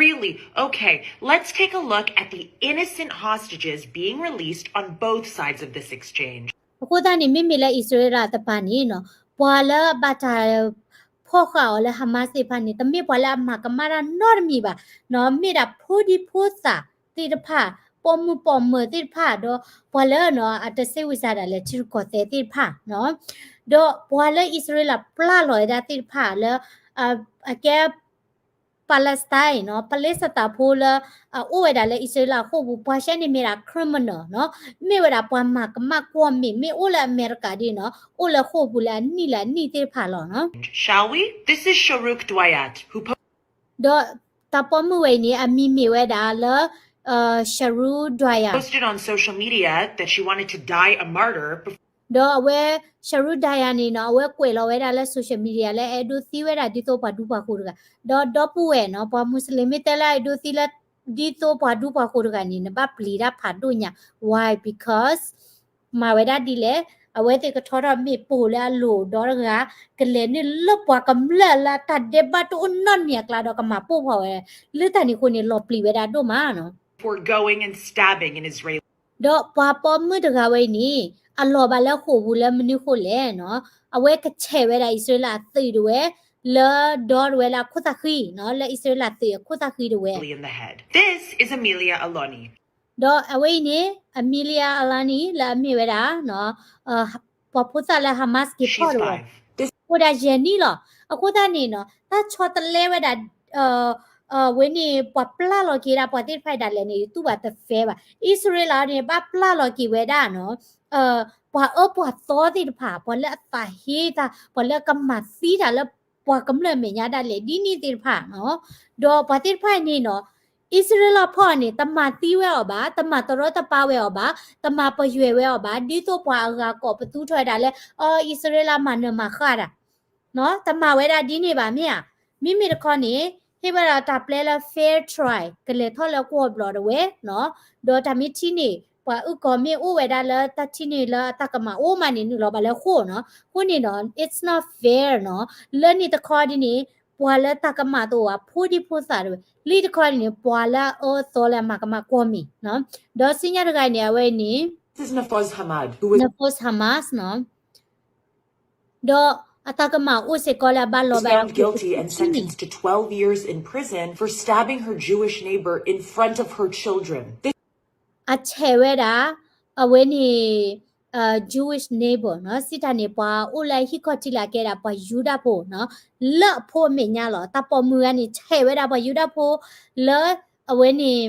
Really? Okay, let's take a look at the innocent hostages being released on both sides of this exchange. အဃိသတးန့ၣ် မ့မ့ၢ်လၢအံၣ်စရ့လးတပၤန့ၣ်နီၤ ပှၤလၢအဘၣ်တၢ် ဖီၣ်ဃာ်အီၤလၢ Hamas သ့ၣ်တဖၣ်န့ၣ် တမ့ၢ်ပှၤလၢအမၤကမၣ်တၢ်နီတမံၤဘၣ်နီၤ မ့ၢ်ဒၣ်ဖိဒံဖိသၣ်သ့ၣ်တဖၣ် ပိာ်မုၣ်ပိာ်မၢၤသ့ၣ်တဖၣ် ဒီးပှၤလၢနီၤ အတစ့ဝံစၢ်ဒၣ်လဲာ်ထံရူၢ်ကီၢ်သဲးသ့ၣ်တဖၣ်နီၤ ဒီးပှၤလၢအံၣ်စရ့လးပျၢ်လီၤဝဲဒၣ်သ့ၣ်တဖၣ်လၢ အကဲ Palestine နီၤ ဖလ့ၡသးဖိလၢ အအိၣ်ဝဲဒၣ်လၢအံၣ်စရ့လးအဃိာ်ပူၤ ပှၤဆဲန့ၣ်မ့ၢ်ဒၣ် criminal နီၤ မ့ၢ်ဝဲဒၣ်ပှၤမၤကမၣ်ကွီၢ်မ့ၢ် မ့ၢ်အိၣ်လၢအမဲရကၤဒ်နီၤ အိၣ်လၢဃိာ်ပူၤလၢအနံၣ်လၢအနံၣ်သ့ၣ်တဖၣ်လီၤနီၤ. Shall we? This is Sharuk Dwiat, who ဒီးတၢ်ပိာ်မုၣ်ဝဲအံၤန့ၣ် အမံၤမ့ၢ်ဝဲဒၣ်လၢ Sharudaya posted on social media that she wanted to die a martyr. ဒီးအဝဲ Sharudaya န့ၣ်နီၤ အဝဲကွဲးလီၤဝဲဒၣ်လၢ social media လၢအဲၣ်ဒိးသံဝဲဒၣ်ဒ်သိးပှၤဒူပှၤဃိၤတဂၤ, ဒီးဒီပုၢ်ဝဲၢ်နီၤ ပှၤမူစလ့ၣ်မ့ၢ်တဲလၢအဲၣ်ဒိးသံလၢ ဒ်သိးပှၤဒူပှၤဃိၤတဂၤန့ၣ် နဘၣ်ပျံၤတၢ်ဖးဒိၣ်ညါ, why? Because မၤဝဲဒၣ်ဒ်လဲၣ်, အဝဲသ့ၣ်ကထီထီၣ်မ့ၣ်ပိာ်လၢအလိၤဒီတဂၤ, ကလဲၤနုာ်လၢပှၤကမျၢၢ်လၢအတၢ်ဒဲးဘးတအိၣ်နီတမံၤအကျါဒီးကမၤပိာ်ဖှိၣ်ဝဲ, လၢတၢ်န့ၣ်အဃိန့ၣ် လီၤပျံၤဝဲဒၣ်ဒိၣ်မးနီၤ. ဒီးပှၤပိာ်မုၣ်တဂၤဝဲအံၤန့ၣ် အလီၤဘၣ်လၢဃိာ်ပူၤလၢမနုၤဃိလဲၣ်နီၤ, အဝဲကဆဲးဝဲဒၣ်အံၣ်စရ့လးအသုးဒၣ်ဝဲ လၢဒီဒၣ်ဝဲလၢအခိၣ်သၣ်ဃံနီၤ, လၢအံၣ်စရ့လးသုးအခိၣ်သၣ်ဃံဒၣ်ဝဲ ဒီးအဝဲအံၤန့ၣ် Amelia Alani လၢအမ့ၢ်ဝဲဒၣ် ပှၤဖိသၣ်လၢ Hamas က့ၤဖီၣ်ဒၣ်ဝဲ, အိၣ်ဒၣ်ယဲၢ်နံၣ်လီၤ. အဃိသတးန့ၣ်နီၤ တၢ်ဆီတလဲဝဲဒၣ် ဝဲန့ၣ် ပှၤပျၢ်လီၤက့ၤဒၣ်ပှၤသ့ၣ်တဖၣ်ဒၣ်လဲာ်န့ၣ် တူၢ်ဘၣ်တသ့ဘၣ်. အံၣ်စရ့လးန့ၣ် ဘၣ်ပျၢ်လီၤက့ၤဝဲဒၣ်နီၤ ပှၤအၢပှၤသီသ့ၣ်တဖၣ်, ပှၤလၢအသးဟ့တၢ်, ပှၤလၢအကမၤသံတၢ်လၢပှၤကမျၢၢ်အမဲာ်ညါဒၣ်လဲာ် ဒ်န့ၣ်သ့ၣ်တဖၣ်နီၤ. ဒီးပှၤသ့ၣ်တဖၣ်န့ၣ်နီၤ အံၣ်စရ့လးဖီၣ်န့ၣ် တမၤသံဝဲအီၤဘၣ်, တမၤတရီတပါဝဲအီၤဘၣ်, တမၤပယွဲၢ်ဝဲအီၤဘၣ်, ဒ်သိးပှၤအဂၤကိးပသူထီၣ်ဝဲဒၣ်လၢ အီ အံၣ်စရ့လးမၤနၢၤမၤဃၣ်တၢ် တမၤဝဲဒၣ်ဒ်န့ၣ်ဘၣ်မ့ၢ်ဧါ. မ့မ့ၢ်တခီန့ၣ် ဟ့ၣ်ဝဲဒၣ်တၢ်ပျဲလၢ fair trial ကလဲၤထီၣ်လၢကွီၢ်ဘျီးဒၣ်ဝဲနီၤ, ဒီးတၢ်မ့ၢ်ထံၣ်န့ၣ် ပှၤအုၣ်ကီၤမ့ၢ်အိၣ်ဝဲဒၣ်လၢတၢ်ထံၣ်န့ၣ်လၢအတၢ်ကမၣ်အိၣ်မးန့ၣ် နုာ်လီၤဘၣ်လၢဃိာ်နီၤ. အဃိန့ၣ်နီၤ it's not fair နီၤ, လၢန့ၣ်တခီဒ်န့ၣ် ပှၤလၢတၢ်ကမၣ်တအိၣ်ဘၣ် ဖိဒံဖိသၣ်တဝဲ, လံတခီဒ်န့ၣ် ပှၤလၢအအၢအသီလၢအမၤကမၣ်ကွီၢ်မ့ၢ်နီၤ, ဒီးဆူညါတဂၤန့ၣ် အဝဲန့ၣ် Nafez Hamad, who was Nafez Hamas နီၤ ဒီးအတၢ်ကမၣ်အိၣ်စ့ၢ်ကီးလၢအဘၣ်လီၤဘၣ် was found guilty and sentenced to twelve years in prison for stabbing her Jewish neighbor in front of her children. အဆဲးဝဲဒၣ် အဝဲန့ၣ် Jewish neighbor နီၤ, စံးတၢ်န့ၣ် ပှၤအိၣ်လၢဟံၣ်ခီၣ်ထံးလၢအကဲဒၣ်ပှၤယူဒၤဖိနီၤ, လၢအဖိအမဲာ်ညါလီၤ. တၢ်ပိာ်မုၣ်ဂၤန့ၣ် ဆဲးဝဲဒၣ်ပှၤယူဒၤဖိ လၢအဝဲန့ၣ်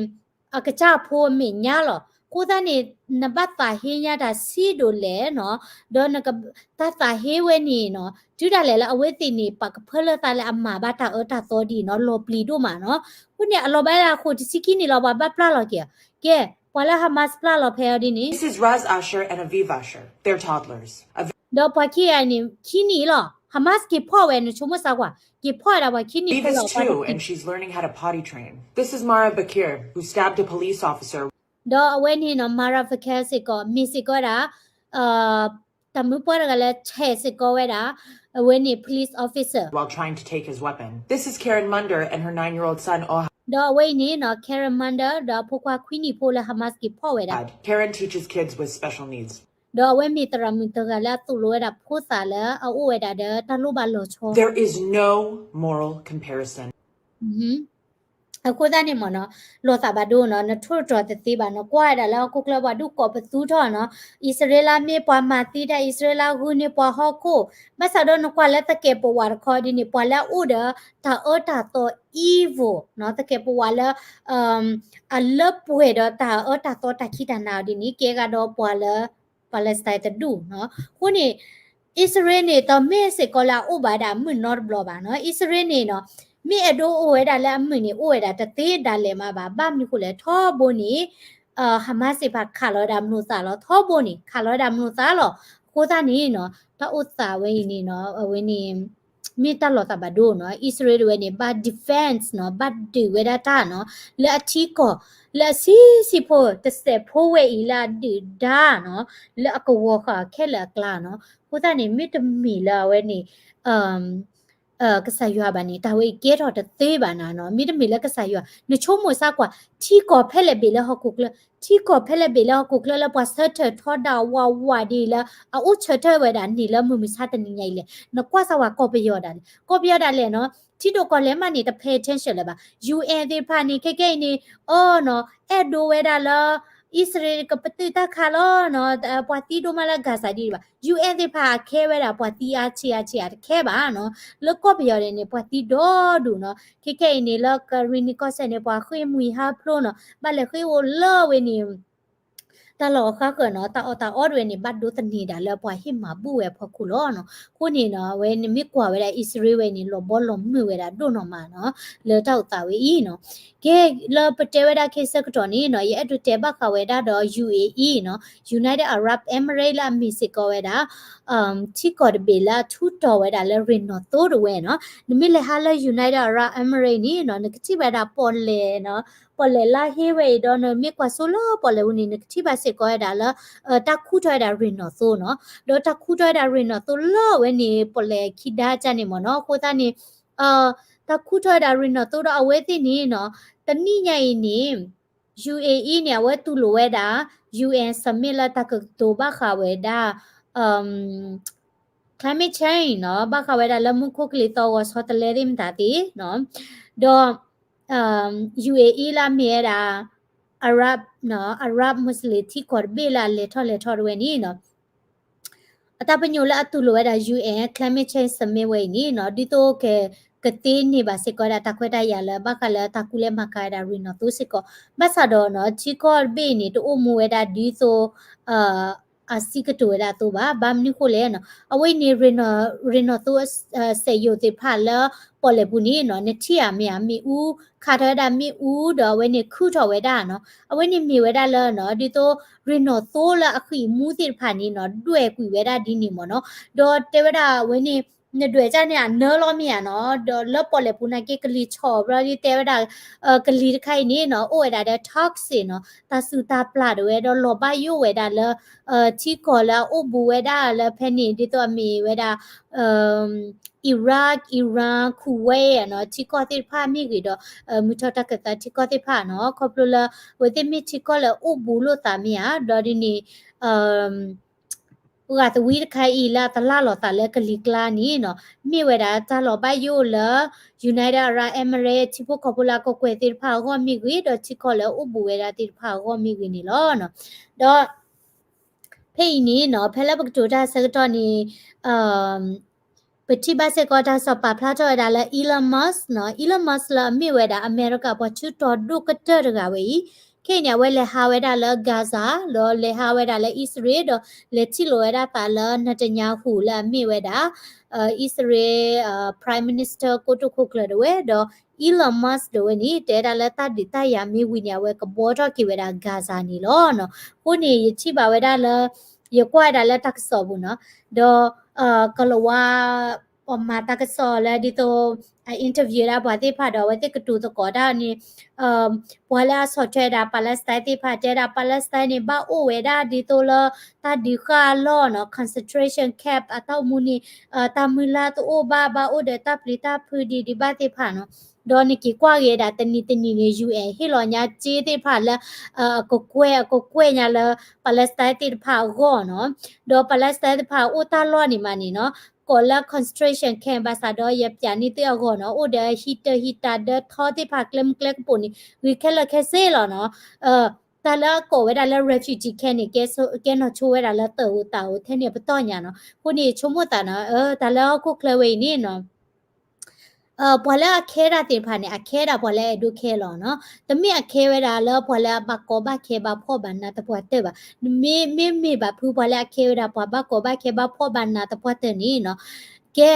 အကစၢ်ဖိအမဲာ်ညါလီၤ. အဃိသတးန့ၣ် နဘၣ်သးဟ့ညါတၢ်စံးဒိၣ်လဲၣ်နီၤ, ဒီးနက တၢ်သးဟ့ဝဲန့ၣ်နီၤ, တုၤဒၣ်လဲာ်လၢအဝဲသ့ၣ်န့ၣ် ပာ်ကဖၢလၢသးလၢအမၤဘၣ်တၢ်အၢတၢ်သီဒ်နီၤ, လီၤပျံၤဒိၣ်မးနီၤ. အဃိန့ၣ် အလီၤဘၣ်ဒၣ်ဃိာ်တဆံခံနံၣ်လီၤ ပှၤဘၣ်ပျၢ်လီၤက့ၤအီၤ. ကဲ ပှၤလၢ Hamas ပျၢ်လီၤဖဲအီၤဒ်န့ၣ် This is Raz Asher and Aviv Asher, their toddlers. ဒီးပှၤခံဂၤန့ၣ် ခံနံၣ်လီၤ, Hamas က့ၤဖီၣ်ဝဲ နဆိကမိၣ်စၢ်ကွၢ်, က့ၤဖီၣ်ဝဲဒၣ်ပှၤခံနံၣ် Aviv is two and she's learning how to potty train. This is Mara Bakir, who stabbed a police officer. ဒီးအဝဲန့ၣ်နီၤ Mara Bakir စ့ၢ်ကီး မ့ၢ်စ့ၢ်ကီးဝဲဒၣ် တၢ်မုၢ်ပှၢ်တဂၤလၢဆဲးစ့ၢ်ကီးဝဲဒၣ် အဝဲန့ၣ် police officer while trying to take his weapon. This is Karen Munder and her nine-year-old son Ohad. ဒီးအဝဲအံၤန့ၣ်နီၤ Karen Munder ဒီးအဖိခွါခွံနံၣ်ဖိလၢ Hamas က့ၤဖီၣ်ဝဲဒၣ် Karen teaches kids with special needs. ဒီးအဝဲမ့ၢ်သရၣ်မုၣ်တဂၤလၢအသိၣ်လိဝဲဒၣ်ဖိသၣ်လၢအအိၣ်ဝဲဒၣ်ဒီးတၢ်လိၣ်ဘၣ်လီၤဆီ There is no moral comparison. အဃိသတးန့ၣ်မ့ၢ်နီၤ လီၤသးဘၣ်ဒိနီၤ, နထိၣ်တြီၤတသ့ဘၣ်နီၤ, ကွၢ်ဝဲဒၣ်လၢဟီၣ်ခိၣ်ချၢပှၤဒူၣ်ကိးပသူထီၣ်နီၤ, အံၣ်စရ့လးမ့ၢ်ပှၤမၤသံတၢ် အံၣ်စရ့လးဂုာ်န့ၢ်ပှၤဟီၣ်ခိၣ်, ဘၣ်ဆၣ်ဒီးနကွၢ်လၢသကဲးပဝးတခီဒ်န့ၣ် ပှၤလၢအအိၣ်ဒီးတၢ်အၢတၢ်သီ evil နီၤ, သကဲးပဝးလၢ အလၢပှဲၤဒီးတၢ်အၢတၢ်သီတၢ်ခံးတၢ်နၤအီၤဒ်န့ၣ် ကဲဂၤဒီးပှၤလၢ Palestine တဒူၣ်နီၤ. အဃိန့ၣ် အံၣ်စရ့လးန့ၣ် တမ့ၢ်စ့ၢ်ကီးလၢအအိၣ်ဘၣ်ဒၣ်မုၢ်နီတဘျီဘၣ်နီၤ. အံၣ်စရ့လးန့ၣ်နီၤ မ့ၢ်အဲၣ်ဒိးအိၣ်ဝဲဒၣ်လၢအမုာ်န့ၣ် အိၣ်ဝဲဒၣ်တသ့ဒၣ်လဲာ်မးဘၣ်. ဘၣ်မနုၤဃိလဲၣ် ထီဘိန့ၣ် Hamas သ့ၣ်တဖၣ်ခးလီၤဝဲဒၣ်မလိာ်သးလီၤ. ထီဘိန့ၣ် ခးလီၤဝဲဒၣ်မလိာ်သးလီၤ. အဃိသတးန့ၣ်နီၤ တၢ်အိၣ်သးဝဲအံၤန့ၣ်နီၤ အဝဲန့ၣ် မ့ၢ်တၢ်လီၤသးဘၣ်ဒိနီၤ. အံၣ်စရ့လးတဝဲန့ၣ် ဘၣ် defense နီၤ, ဘၣ်ဒုးဝဲဒၣ်တၢ်နီၤ, လၢအထံကီၢ် လၢအဆံးဆံးဖိ တစဲးဖိဝဲအံၤလၢအဒုၣ်ဒါနီၤ, လၢအကဝီၤဃာ်ခဲလၢာ်အကျါနီၤ. အဃိသတးန့ၣ် မ့တမ့ၢ်လၢအဝဲန့ၣ် ကစၢ်ယွၤဘၣ်န့ၣ် တၢ်ဝဲအံၤကဲထီၣ်တသ့ဘၣ်နၤနီၤ. မ့တမ့ၢ်လၢကစၢ်ယွၤ နဆိကမိၣ်စၢ်ကွၢ် ထံကီၢ်ဖဲလဲၣ်ဘ့ၣ်လၢဟီၣ်ခိၣ်ချၢ, ထံကီၢ်ဖဲလဲၣ်ဘ့ၣ်လၢဟီၣ်ခိၣ်ချၢလၢပှၤဆၢထၢၣ်ထီဒါဝးဝးဒ်အံၤလၢ အအိၣ်ဆၢထၢၣ်ဝဲဒၣ်န့ၣ်လၢမုၢ်မဆါတနံၤညါအံၤလဲၣ်. နကွၢ်စၢ်ဝဲကီၢ်ပယီၤဒၣ်လဲာ်, ကီၢ်ပယီၤဒၣ်လဲာ်နီၤ ထံဒိၣ်ကီၢ်လဲၢ်မးန့ၣ် တ pay attention လၢၤဘၣ်. ယူၣ်အဲၣ်သ့ၣ်တဖၣ်န့ၣ် ခဲကဲအံၤန့ၣ် အီနီၤ အဲၣ်ဒိးဝဲဒၣ်လၢ အံၣ်စရ့လးကပတုာ်တၢ်ခးလီၤနီၤ, ပှၤသံဒိၣ်မးလၢ Gaza ဒ်န့ၣ်ဘၣ်. ယူၣ်အဲၣ်သ့ၣ်တဖၣ်အခဲဝဲဒၣ် ပှၤသံအါဆံးအါဆံးအါတခဲဘၣ်နီၤ. လၢကီၢ်ပယီၤဒၣ်န့ၣ် ပှၤသံဒိၣ်ဒိၣ်နီၤ. ခဲကဲအံၤန့ၣ် လၢကရံၣ်နံၣ်ကီၢ်စဲၣ်န့ၣ် ပှၤဃ့ၢ်မှံဟးဖျိးနီၤ, ဘၣ်လဲၤဃ့ၢ်အိၣ်လၢဝဲန့ၣ် တၢ်လီၢ်အဃါဃၢၤနီၤ, တၢ်အီၣ်တၢ်အီတဝဲန့ၣ် ဘၣ်ဒိသန့ၤဒၣ်လၢပှၤဟ့ၣ်မၤဘူၣ်ဝဲအဖီခိၣ်လီၤနီၤ. အဃိန့ၣ်နီၤ အဝဲနမ့ၢ်ကွၢ်ဝဲဒၣ်အံၣ်စရ့လးဝဲန့ၣ် လီၤဘီလီၤမုၢ်ဝဲဒၣ်ဒိၣ်နီၢ်မးနီၤ, လၢတၢ်အိၣ်သးဝဲအံၤနီၤ. ကဲလၢပတဲဝဲဒၣ်ခဲဆၢကတီၢ်န့ၣ်နီၤ ယအဲၣ်ဒိးတဲဘၣ်ဃးဝဲဒၣ်ဒီး ယူၣ်အ့ၣ်အံၣ်နီၤ United Arab Emirates လၢအမ့ၢ်စ့ၢ်ကီးဝဲဒၣ် ထံကီၢ်တဘ့ၣ်လၢအထူးတီၤဝဲဒၣ်လၢရ့ၣ်နီၣ်သိတဝဲနီၤ. နမ့ၢ်လဲၤဟးလၢ United Arab Emirates န့ၣ်နီၤ နကထံၣ်ဘၣ်ဒၣ်ပီၣ်လဲၣ်နီၤ ပီၣ်လဲၣ်လါဟ့ဝဲအံၤဒီး နမ့ၢ်ကွၢ်စိလၢပီၣ်လဲၣ်ပူၤန့ၣ် နကထံၣ်ဘၣ်စ့ၢ်ကီးဝဲဒၣ်လၢ တၢ်ခူၣ်ထီၣ်ဝဲဒၣ်ရ့ၣ်နီၣ်သိနီၤ. ဒီးတၢ်ခူၣ်ထီၣ်ဝဲဒၣ်ရ့ၣ်နီၣ်သိလၢအဝဲန့ၣ် ပီၣ်လဲၣ်ခံဒါကန့ၣ်မ့ၢ်နီၤ. အဃိသတးန့ၣ် တၢ်ခူၣ်ထီၣ်ဝဲဒၣ်ရ့ၣ်နီၣ်သိဒီးအဝဲသ့ၣ်န့ၣ်နီၤ တနံၣ်ညါအံၤန့ၣ် ယူၣ်အ့ၣ်အံၣ်န့ၣ် အဝဲတူၢ်လိာ်ဝဲဒၣ် ယူၣ်အ့ၣ် summit လၢတၢ်ကတိၤဘၣ်ဃးဝဲဒၣ် climate change နီၤ ဘၣ်ဃးဝဲဒၣ်လၢမူခိၣ်ကလံၤသီၣ်ဂီၤဆီတလဲသ့ၣ်မတၤသ့ၣ်နီၤ. ဒီး ယူၣ်အ့ၣ်အံၣ်လၢအမ့ၢ်ဝဲဒၣ် Arab နီၤ Arab Muslim ထံကီၢ်တဘ့ၣ်လၢအလဲၤထီၣ်လဲၤထီတဝဲန့ၣ်နီၤ အတၢ်ပညိၣ်လၢအတူၢ်လိာ်ဝဲဒၣ် ယူၣ်အ့ၣ် climate change summit ဝဲအံၤန့ၣ်နီၤ ဒ်သိးက ကသ့န့ၢ်ဘၣ်စ့ၢ်ကီးဝဲဒၣ်တၢ်ခွဲးတၢ်ယာ်လၢ ဘၣ်ဃးလၢတၢ်ကူၣ်လဲၤမၤကၤဝဲဒၣ်ရ့ၣ်နီၣ်သိစ့ၢ်ကီး. ဘၣ်ဆၣ်ဒီးနီၤ ထံကီၢ်တဘ့ၣ်အံၤန့ၣ် တအိၣ်မူဝဲဒၣ်ဒ်သိး အစံးကတိၤဝဲဒၣ်အသိးဘၣ်. ဘၣ်မနုၤဃိလဲၣ်နီၤ အဝဲအံၤန့ၣ် ရ့ၣ်နီၣ်သိ စက်ရုံ သ့ၣ်တဖၣ်လၢပီၣ်လဲၣ်ပူၤန့ၣ်နီၤ နထံၣ်ဧါမ့ၢ်ဧါ မ့ၣ်အူ ခးထီၣ်ဝဲဒၣ်မ့ၣ်အူဒီးအဝဲန့ၣ်ခူၣ်ထီၣ်ဝဲဒၣ်နီၤ. အဝဲန့ၣ်မ့ၢ်ဝဲဒၣ်လၢနီၤ ဒ်သိးရ့ၣ်နီၣ်သိလၢအဃံၢ်မူသ့ၣ်တဖၣ်န့ၣ်နီၤ ဒွဲၣ်ကွံာ်ဝဲဒၣ်ဒ်န့ၣ်မ့ၢ်နီၤ. ဒီးတဲဝဲဒၣ်အဝဲန့ၣ် နဒွဲၣ်ကၢ်န့ၣ်အနၢလီၤမ့ၢ်ဧါနီၤ ဒီးလၢပီၣ်လဲၣ်ပူၤနာ်က့ကလံၤဆီၣ်ဘျီဒ်တဲဝဲဒၣ် ကလံၤတခါအံၤန့ၣ်နီၤ အိၣ်ဝဲဒၣ်ဒီး toxic နီၤ တၢ်စုၣ်တၢ်ပျၢ်တဝဲဒီးလီၤဘၣ်ယိၣ်ဝဲဒၣ်လၢ ထံကီၢ်လၢအအိၣ်ဘူးဝဲဒၣ်လၢဖဲန့ၣ် ဒ်သိးအမ့ၢ်ဝဲဒၣ် Iraq, Iran, Kuwait နီၤ ထံကီၢ်သ့ၣ်တဖၣ်မ့ၢ်ဂ့ၤဒီး မုၢ်ထီၣ်တၢ်ခၢၣ်သးထံကီၢ်သ့ၣ်တဖၣ်နီၤ ခီဖျိလၢ အဝဲသ့ၣ်မ့ၢ်ထံကီၢ်လၢအအိၣ်ဘူးလိာ်သးမ့ၢ်ဧါ ဒီးဒ်န့ၣ် ပှၤသဝံတခါအံၤလၢအတလၢ်လီၤသးလၢကလံၤကျါန့ၣ်နီၤ မ့ၢ်ဝဲဒၣ်တၢ်လီၤဘၣ်ယိၣ်လၢ United Arab Emirates ထံဖိကီၢ်ဖိလၢအကကွဲၢ်သ့ၣ်တဖၣ်အဂီၢ်မ့ၢ်ဂ့ၤ ဒီးထံကီၢ်လၢအအိၣ်ဘူးဝဲဒၣ်သ့ၣ်တဖၣ်အဂီၢ်မ့ၢ်ဂ့ၤန့ၣ်လီၤ. ဒီး ဖဲအံၤန့ၣ်နီၤ ဖဲလၢပကတိၤတၢ်ဆၢကတီၢ်န့ၣ် ပထံၣ်ဘၣ်စ့ၢ်ကီးတၢ်ကစီၣ်ပာ်ဖျါထီၣ်ဝဲဒၣ်လၢ Elon Musk နီၤ Elon Musk လၢအမ့ၢ်ဝဲဒၣ်အမဲရကၤပှၤထူးတီၤဒိၣ်ကတၢၢ်တဂၤဝဲအံၤ ခဲအံၤန့ၣ် အဝဲလဲၤဟးဝဲဒၣ်လၢ Gaza ဒီးလဲၤဟးဝဲဒၣ်လၢအံၣ်စရ့လး ဒီးလဲၤထံၣ်လိာ်ဝဲဒၣ်သးလၢ Netanyahu လၢအမ့ၢ်ဝဲဒၣ် အံၣ်စရ့လး Prime Minister ကိတိာ်ခိၣ်ကျၢၢ်တဝဲ ဒီး Elon Musk တဝဲန့ၣ် တဲဝဲဒၣ်လၢတၢ်ဒုးတၢ်ယၤမ့ၢ်ဝံၤန့ၣ် အဝဲကဘှီထီၣ်က့ၤဝဲဒၣ် Gaza န့ၣ်လီၤ. အဃိန့ၣ် ယထံၣ်ဘၣ်ဝဲဒၣ်လၢ ယကွၢ်ဝဲဒၣ်လၢတၢ်ကစီၣ်ပူၤနီၤ ဒီး ကလၤဝါ ပှၤမၤတၢ်ကစီၣ်လၢဒ်သိး အ interview ဒၣ်ပှၤသ့ၣ်တဖၣ်ဒီး အဝဲသ့ၣ်ကတိၤသကိးတၢ်န့ၣ် ပှၤလၢအဆီၣ်ထွဲဝဲဒၣ် Palestine သ့ၣ်တဖၣ် တဲဝဲဒၣ် Palestine န့ၣ် ဘၣ်အိၣ်ဝဲဒၣ်ဒ်သိးလၢ တၢ်ဒုးဃာ်အလီၢ်နီၤ concentration camp အတၢ်အိၣ်မူန့ၣ် တၢ်မုၢ်လၢ်တအိၣ်ဘၣ် ဘၣ်အိၣ်ဒီးတၢ်ပျံၤတၢ်ဖုးဒံးဒံးဘၣ်သ့ၣ်တဖၣ်နီၤ. ဒီးနက့ၤကွၢ်က့ၤဒၣ်တနံၤတနံၤန့ၣ် ယူၣ်အဲၣ် ဟ့ၣ်လီၤညါစ့သ့ၣ်တဖၣ်လၢ အကကွဲၢ် အကကွဲၢ်ညါလၢ Palestine သ့ၣ်တဖၣ်အဂီၢ်နီၤ. ဒီး Palestine သ့ၣ်တဖၣ်အိၣ်တၢ်လီၢ်န့ၣ်မးန့ၣ်နီၤ ကိးလၢ concentration camp ဘၣ်ဆၣ်ဒီးယပျးန့ၢ်သုအဂီၢ်နီၤ အိၣ်ဒီးဟံၣ်တၢ်ဟံၣ်တၢ်ဒီးထီသ့ၣ်တဖၣ်ကျဲမုၢ်ကျဲကပိာ်န့ၣ် ဂ့ၤခဲလၢာ်ခဲဆ့လီၤနီၤ. တၢ်လၢအကိးဝဲဒၣ်လၢ refugee camp န့ၣ် ကဲနီၢ်ဆိဝဲဒၣ်လၢတၢ်အိၣ်သးအိၣ်ထဲန့ၣ်ပတီၢ်ညါနီၤ. အဃိန့ၣ် ဆိကမိၣ်သးနီၤ တၢ်လၢဟီၣ်ခိၣ်ချၢဝဲအံၤန့ၣ်နီၤ ပှၤလၢအခဲဒၣ်သ့ၣ်တဖၣ်န့ၣ် အခဲဒၣ်ပှၤလၢအအဲၣ်ဒိးခဲလီၤနီၤ. တမ့ၢ်အခဲဝဲဒၣ်လၢပှၤလၢအဘၣ်ကီဘၣ်ခဲဘၣ်ဖှီၣ်ဘၣ်နးသပှၢ်တၢၢ်ဘၣ်. မ့မ့ၢ်ဘၣ်ဖုပှၤလၢအခဲဝဲဒၣ်ပှၤဘၣ်ကီဘၣ်ခဲဘၣ်ဖှီၣ်ဘၣ်နးသပှၢ်တၢၢ်န့ၣ်နီၤ ကဲ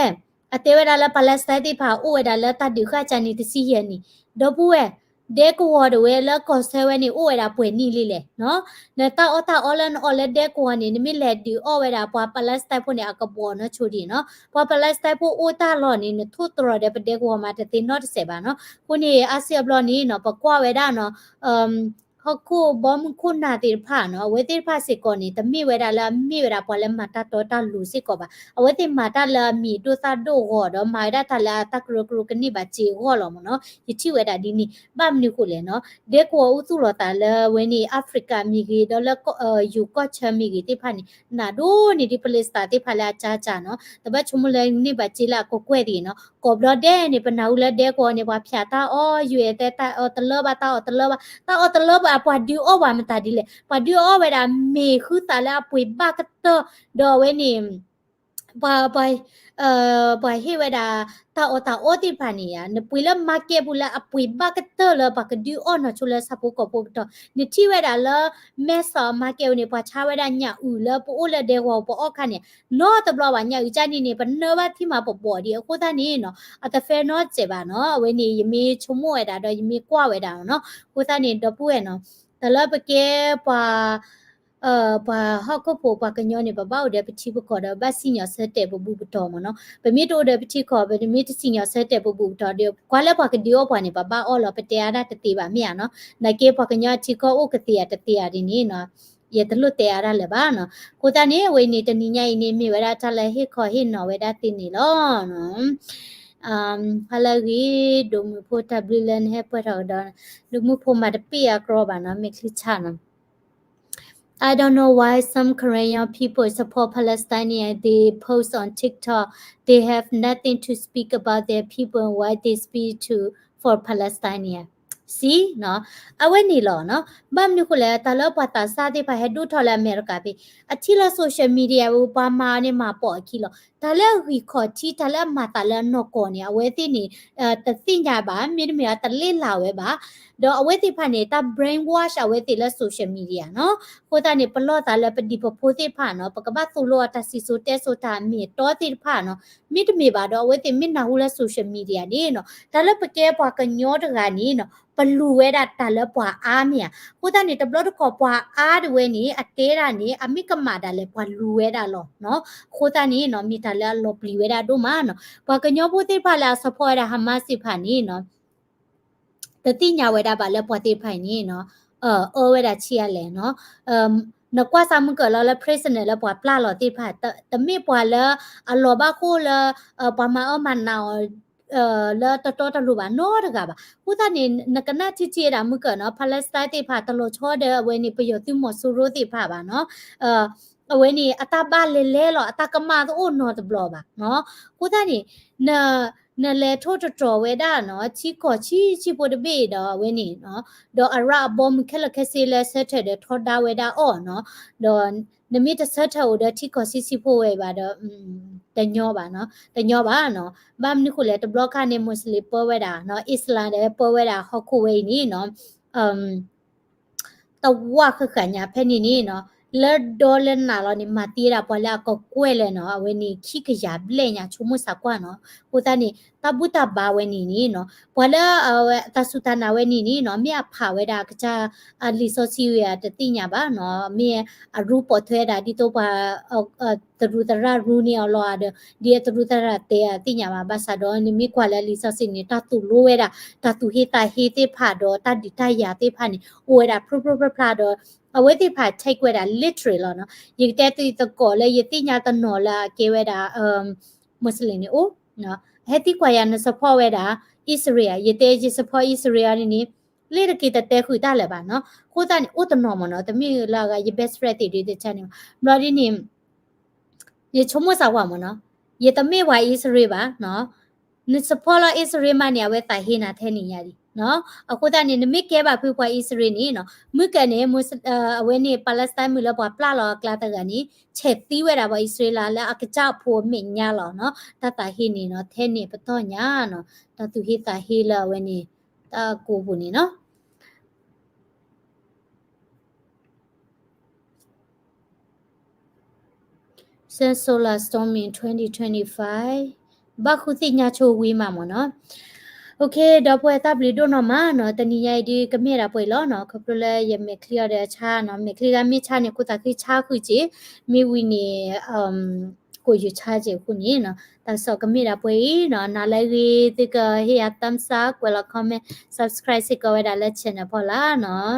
အတဲဝဲဒၣ်လၢ Palestine သ့ၣ်တဖၣ်အိၣ်ဝဲဒၣ်လၢတၢ်ဒုးဃာ်ကၢန့ၣ်တဆံယဲၢ်နံၣ် ဒီပုၢ်ဝဲၢ် ဒဲကဝီၤတဝဲလၢကီၢ်ဆၢဝဲန့ၣ် အိၣ်ဝဲဒၣ်ပှဲၤနံၣ်လံလဲၣ်နီၤ. နတၢ်အီၣ်တၢ်အီလၢနအီၣ်လၢဒဲကဝီၤန့ၣ် နမ့ၢ်လဲၤဒုးအီၣ်ဝဲဒၣ်ပှၤ Palestine ဖိန့ၣ် အကဘီနီၢ်ဆိဒံးနီၤ. ပှၤ Palestine ဖိအိၣ်တၢ်လီၢ်န့ၣ် နထိၣ်သတြီၤဒီးပဒဲကဝီၤမးတသ့နီတစဲးဘၣ်နီၤ. အဃိန့ၣ် အါစုအါဘျီန့ၣ်နီၤ ပကွၢ်ဝဲဒၣ်နီၤ ဟီၣ်ခိၣ်ဘီမုၢ်ခိၣ်နၢ်သ့ၣ်တဖၣ်နီၤ အဝဲသ့ၣ်တဖၣ်စ့ၢ်ကီးန့ၣ် တမ့ၢ်ဝဲဒၣ်လၢအမ့ၢ်ဝဲဒၣ်ပှၤလၢမၤတၢ်တီတၢ်လိၤစ့ၢ်ကီးဘၣ်. အဝဲသ့ၣ်မၤတၢ်လၢအမံၤဒိၣ်သၣ်ဒိၣ်ဂီၤဒီး မၤဝဲဒၣ်တၢ်လၢအတၢ်ကရၢကရိကန့ၢ်ဘၣ်စ့အဂီၢ်လီၤမ့ၢ်နီၤ. ယထံၣ်ဝဲဒၣ်ဒ်န့ၣ် ဘၣ်မနုၤဃိလဲၣ်နီၤ ဒဲကဝီၤအူသူၣ်လီၤသးလၢဝဲန့ၣ် Africa မ့ၢ်ဂ့ၤ ဒီးလၢ ယိၤကီၢ်ဆၢမ့ၢ်ဂ့ၤသ့ၣ်တဖၣ်န့ၣ် နးဒိၣ်န့ၢ်ဒံး Palestine သ့ၣ်တဖၣ်လၢအကၢကၢနီၤ တဘၣ်ဆိကမိၣ်လၢန့ၢ်ဘၣ်စ့လၢအကကွဲၢ်တဂ့ၤနီၤ. ကိးဘျီဒဲးန့ၣ် ပနၢ်ဟူလၢဒဲကဝီၤန့ၣ် ပှၤဖၠးတၢ်အီၣ် ယူၢ်အဲၣ်တဲ တၢ်အီၣ်တလၢဘၣ် တၢ်အီၣ်တလၢဘၣ် တၢ်အီၣ်တလၢဘၣ် ပှၤဒုးအီၣ်ပှၤမတၤဒ်လဲၣ် ပှၤဒုးအီၣ်ဝဲဒၣ်မ့ၢ်ဃုသးလၢအပှ့ၤဘၣ်ကတၢၢ် ဒီးအဝဲန့ၣ် ပှၤ ပှၤ ပှၤဟ့ၣ်ဝဲဒၣ် တၢ်အီၣ်တၢ်အီသ့ၣ်တဖၣ်န့ၣ်ဧါ, နပှ့ၤလၢ market ပူၤလၢအပှ့ၤဘၣ်ကတၢၢ်လၢပှၤကဒုးအီၣ်နီၤဆိလၢဆၣ်ဖိကီၢ်ဖိကတီၢ်, နထံၣ်ဝဲဒၣ်လၢ မဲဆီး market န့ၣ် ပှၤဆါဝဲဒၣ်ညၣ်အုၣ်လၢပအိၣ်လၢဒဲကဝီၤပအီၣ်ခါန့ၣ် နီတဘျီဘၣ်, ညၣ်အုၣ်ကၢ်န့ၣ်န့ၣ် ပနၢဘၣ်ထံၣ်မးပဘီၣ်ဒံး, အဃိသတးန့ၣ်နီၤ အတ fair နီတစဲးဘၣ်နီၤ, အဝဲန့ၣ် ယမ့ၢ်ဆိကမိၣ်ဝဲဒၣ်ဒီး ယမ့ၢ်ကွၢ်ဝဲဒၣ်နီၤ, အဃိသတးန့ၣ် ဒီပုၢ်ဝဲၢ်နီၤ, တၢ်လၢပကဲပှၤ ပှၤဟီၣ်ခိၣ်ဖိပှၤကညီန့ၣ် ပဘၣ်အိၣ်ဒီးပထံပကီၢ်ဒီး ဘၣ်စံၣ်ညီၣ်ဆၢတဲာ်ပဘူၣ်ပတီၢ်မ့ၢ်နီၤ, ပမ့ၢ်တအိၣ်ဒီးပထံကီၢ် ပမ့ၢ်တစံၣ်ညီၣ်ဆၢတဲာ်ပဘူၣ်ပတီၢ်ဒီး ကွၢ်လၢပှၤကဒုးအီၣ်ပှၤန့ၣ် ပဘၣ်အီၣ်လီၤ, ပတဲအါဒၣ်တသ့ဘၣ်မ့ၢ်ဧါနီၤ, နာ်က့ပှၤကညီအထံကီၢ်အိၣ်ကသ့ဧါတသ့ဧါဒ်န့ၣ်နီၤ, ယတလိၣ်တဲအါဒၣ်လၢၤဘၣ်နီၤ, အဃိသတးန့ၣ် အဝဲန့ၣ် တနံၤညါအံၤန့ၣ် မ့ၢ်ဝဲဒၣ်တၢ်လၢဟ့ၣ်ခီဟ့ၣ်နီၤဝဲဒၣ်သ့န့ၣ်လီၤ. ဟါလၢအဂ့ၤ ဒိၣ်မုၣ်ဖိ တၢ်ဘျုးလၢနဟဲပှဲၤထီၣ်ကဒီး, ဒိၣ်မုၣ်ဖိမၤတပ့ၢ်အကြီဘၣ်နီၤ, မ့ၢ်ချံဆၣ်နီၤ. I don't know why some Karen young people support Palestinian. They post on TikTok. They have nothing to speak about their people and why they speak to for Palestinian. See နီၤ, အဝဲန့ၣ်လီၤနီၤ, ဘၣ်မနုၤဃိလဲၣ် တၢ်လၢပှၤသးစၢ်သ့ၣ်တဖၣ်ဟဲဒိၣ်ထီၣ်လၢအမဲရကၤဖဲ အထံၣ်လၢ social media ပူၤ ပှၤမၤအီၤန့ၣ်မၤပိာ်အခံလီၤ. တၢ်လၢအဂံၢ်ခီၣ်ထံး တၢ်လၢအမၤသးလၢအနီၢ်ကီၢ်န့ၣ် အဝဲသ့ၣ်န့ၣ် တသ့ၣ်ညါဘၣ်, မ့တမ့ၢ်အတလ့ၣ်လၢ်ဝဲဘၣ်. ဒီးအဝဲသ့ၣ်တဖၣ်န့ၣ် တၢ် brainwash အဝဲသ့ၣ်လၢ social media နီၤ. အဃိသတးန့ၣ် ပလီၢ်သးလၢပဒံးပဖိသ့ၣ်တဖၣ်နီၤ, ပကဘၣ်သိၣ်လိအီၤတၢ်စံၣ်စိၤတဲစိၤတၢ်အမ့ၢ်အတီသ့ၣ်တဖၣ်နီၤ. မ့တမ့ၢ်ဘၣ်ဒီး အဝဲသ့ၣ်မ့ၢ်နၢ်ဟူလၢ social media န့ၣ်နီၤ, တၢ်လၢပကဲပှၤကညီတဂၤန့ၣ်နီၤ, ပလူၤဝဲဒၣ်တၢ်လၢပှၤအါမ့ၢ်ဧါ. အဃိသတးန့ၣ် တဘျီတခီၣ်ပှၤအါဒၣ်ဝဲန့ၣ် အတဲဒၣ်န့ၣ် အမ့ၢ်ကမၣ်ဒၣ်လဲာ် ပှၤလူၤဝဲဒၣ်လီၤနီၤ. အဃိသတးန့ၣ်နီၤ မ့ၢ်တၢ်လၢအလီၤပျံၤဝဲဒၣ်ဒိၣ်မးနီၤ. ပှၤကညီဖိသ့ၣ်တဖၣ်လၢအ support ဝဲဒၣ် Hamas သ့ၣ်တဖၣ်န့ၣ်နီၤ တသ့ၣ်ညါဝဲဒၣ်ဘၣ်လၢပှၤသ့ၣ်တဖၣ်အံၤန့ၣ်နီၤ, အၢဝဲဒၣ်ဆံးအါလဲၣ်နီၤ. နကွၢ်စၢ်မုၢ်ကၢၢ်လီၤလၢ prisoner လၢပှၤပျၢ်လီၤသ့ၣ်တဖၣ် တမ့ၢ်ပှၤလၢအလီၤဘၣ်ဃိလၢ ပှၤမၤအၢမၤနးအီၤ လၢတတီတလိၤဘၣ်နီတဂၤဘၣ်. အဃိသတးန့ၣ် နကနၣ်ထံထံဝဲဒၣ်မုၢ်ကၢၢ်နီၤ, Palestine သ့ၣ်တဖၣ်တလီၤဆီဒီးအဝဲန့ၣ် ပယီၤသုးမီၤစိရိၤသ့ၣ်တဖၣ်ဘၣ်နီၤ. အဝဲန့ၣ် အတၢ်ဘၣ်လဲၤလဲၤလီၤ အတၢ်ကမၣ်တအိၣ်နီတဘျီဘၣ်နီၤ. အဃိသတးန့ၣ် နလဲၤထိၣ်သတြီၤဝဲဒၣ်နီၤ ထံကီၢ်ဆံးဆံးဖိတဘ့ၣ်ဒီးအဝဲန့ၣ်နီၤ, ဒီးအရၣ်အဘီမုၢ်ခဲလၢာ်ခဲဆ့လၢဆၢထၢၣ်ဒီးထီဒါဝဲဒၣ်အီၤနီၤ, ဒီးနမ့ၢ်တဆၢထၢၣ်အိၣ်ဒီးထံကီၢ်ဆံးဆံးဖိဝဲဘၣ်ဒီး တညီဘၣ်နီၤ, တညီဘၣ်နီၤ. ဘၣ်မနုၤဃိလဲၣ် တဘျီခါန့ၣ် Muslim ပၢဝဲဒၣ်နီၤ, Islam ဒီးပၢဝဲဒၣ်ဟီၣ်ခိၣ်ဝဲအံၤန့ၣ်နီၤ တဝၢ်ဃၣ်ဃၣ်ညါဖဲန့ၣ်န့ၣ်နီၤ, လၢဒီလၢနးလီၤန့ၣ် မၤသံဝဲဒၣ်ပှၤလၢအကကွဲၢ်လၢနီၤ, အဝဲန့ၣ်ခံကယၤဘျဲၣ်ညါ ဆိကမိၣ်သးကွၢ်နီၤ. အဃိသတးန့ၣ် တၢ်ဘူၣ်တၢ်ဘါဝဲန့ၣ်န့ၣ်နီၤ, ပှၤလၢအတၢ်စူၢ်တၢ်နာ်ဝဲန့ၣ်န့ၣ်နီၤ, မ့ၢ်အဖးဝဲဒၣ်အကစၢ်အလံာ်စီဆှံဝဲဧါ တသ့ၣ်ညါဘၣ်နီၤ, မ့ၢ်အရူပိာ်ထွဲဒၣ် ဒ်သိးပှၤ သရူးသရၣ်ရူန့ၢ်အီၤလီၤဧါဒီး ဒ်အသရူးသရၣ်တဲဧါ တသ့ၣ်ညါဘၣ်. ဘၣ်ဆၣ်ဒီးနမ့ၢ်ကွၢ်လၢလံာ်စီဆှံန့ၣ် တၢ်သိၣ်လိဝဲဒၣ် တၢ်သူၣ်ဟ့သးဟ့သ့ၣ်တဖၣ်ဒီး တၢ်ဒုးတၢ်ယၤသ့ၣ်တဖၣ်န့ၣ် အိၣ်ဝဲဒၣ်ဖျိဖျိဖျါဖျါဒီး အဝဲသ့ၣ်တဖၣ် take ဝဲဒၣ် literal လီၤနီၤ. ယကတဲသုသကိးလၢယသ့ၣ်ညါတနီၤလၢအကဲဝဲဒၣ် Muslim န့ၣ်အိၣ် ဟဲသံကွၢ်ယၤ န support ဝဲဒၣ် Israel ဧါ, ယတဲယ support Israel န့ၣ်န့ၣ် လ့ၣ်တက့ၤတတဲဃုာ်တၢ်လၢၤဘၣ်နီၤ. အဃိသတးန့ၣ် အိၣ်တနီၤမ့ၢ်နီၤ, တမ့ၢ်လၢအဂၤ ယ best friend သ့ၣ်ဒုးတဆါန့ၣ်, ဘျီဒ်န့ၣ် ယဆိကမိၣ်သးကွၢ်မ့ၢ်နီၤ, ယတမ့ၢ်ပှၤအံၣ်စရ့လးဘၣ်နီၤ, န support လၢအံၣ်စရ့လးမးန့ၣ် အဝဲသးဟ့နၤထဲန့ၣ်ညါဒံးနီၤ. အဃိသတးန့ၣ် နမ့ၢ်ကဲဘၣ်ဖုပှၤအံၣ်စရ့လးန့ၣ်နီၤ, မုၢ်ကၢၢ်န့ၣ် အဝဲန့ၣ် Palestine မုၢ်လၢပှၤပျၢ်လီၤအကျါတဂၤန့ၣ် ဆဲးသံဝဲဒၣ်ပှၤအံၣ်စရ့လးလၢအကစၢ်အဖိအမဲာ်ညါလီၤနီၤ. တၢ်သးဟ့န့ၣ်နီၤ ထဲန့ၣ်ပတီၢ်ညါနီၤ, တၢ်သူၣ်ဟ့သးဟ့လၢအဝဲန့ၣ် တၢ်ကိးပူၤန့ၣ်နီၤ. Send solar storm in twenty twenty-five, ဘၣ်ဃုသ့ၣ်ညါဆိဝံၤမးမ့ၢ်နီၤ. Okay, ဒီပုၢ်ဝဲၢ်တၢ်ဘျုးဒိၣ်နီၢ်မးနီၤ, တနံၤညါအံၤဒုးကမ့ၢ်ဒၣ်ပှဲၤလီၤနီၤ, ခီဖျိလၢယမဲာ်ချံအီၤဒီးအဆါနီၤ, မဲာ်ချံဂၤမ့ၢ်ဆါန့ၣ် ခိၣ်သးခုဆါဃုာ်က့ၤ, မ့ၢ်ဝံၤန့ၣ် ကိၣ်ယုာ်ဆါက့ၤအဃိန့ၣ်နီၤ, တၢ်ကစီၣ်ကမ့ၢ်ဒၣ်ပှဲၤအံၤနီၤ, နၤလၢအဂ့ၤ သုကဟ့ၣ်ယၤ thumbs up, ကွဲးလီၤ comment, subscribe စ့ၢ်ကီးဝဲဒၣ်လၢ channel ဖီလာ်နီၤ.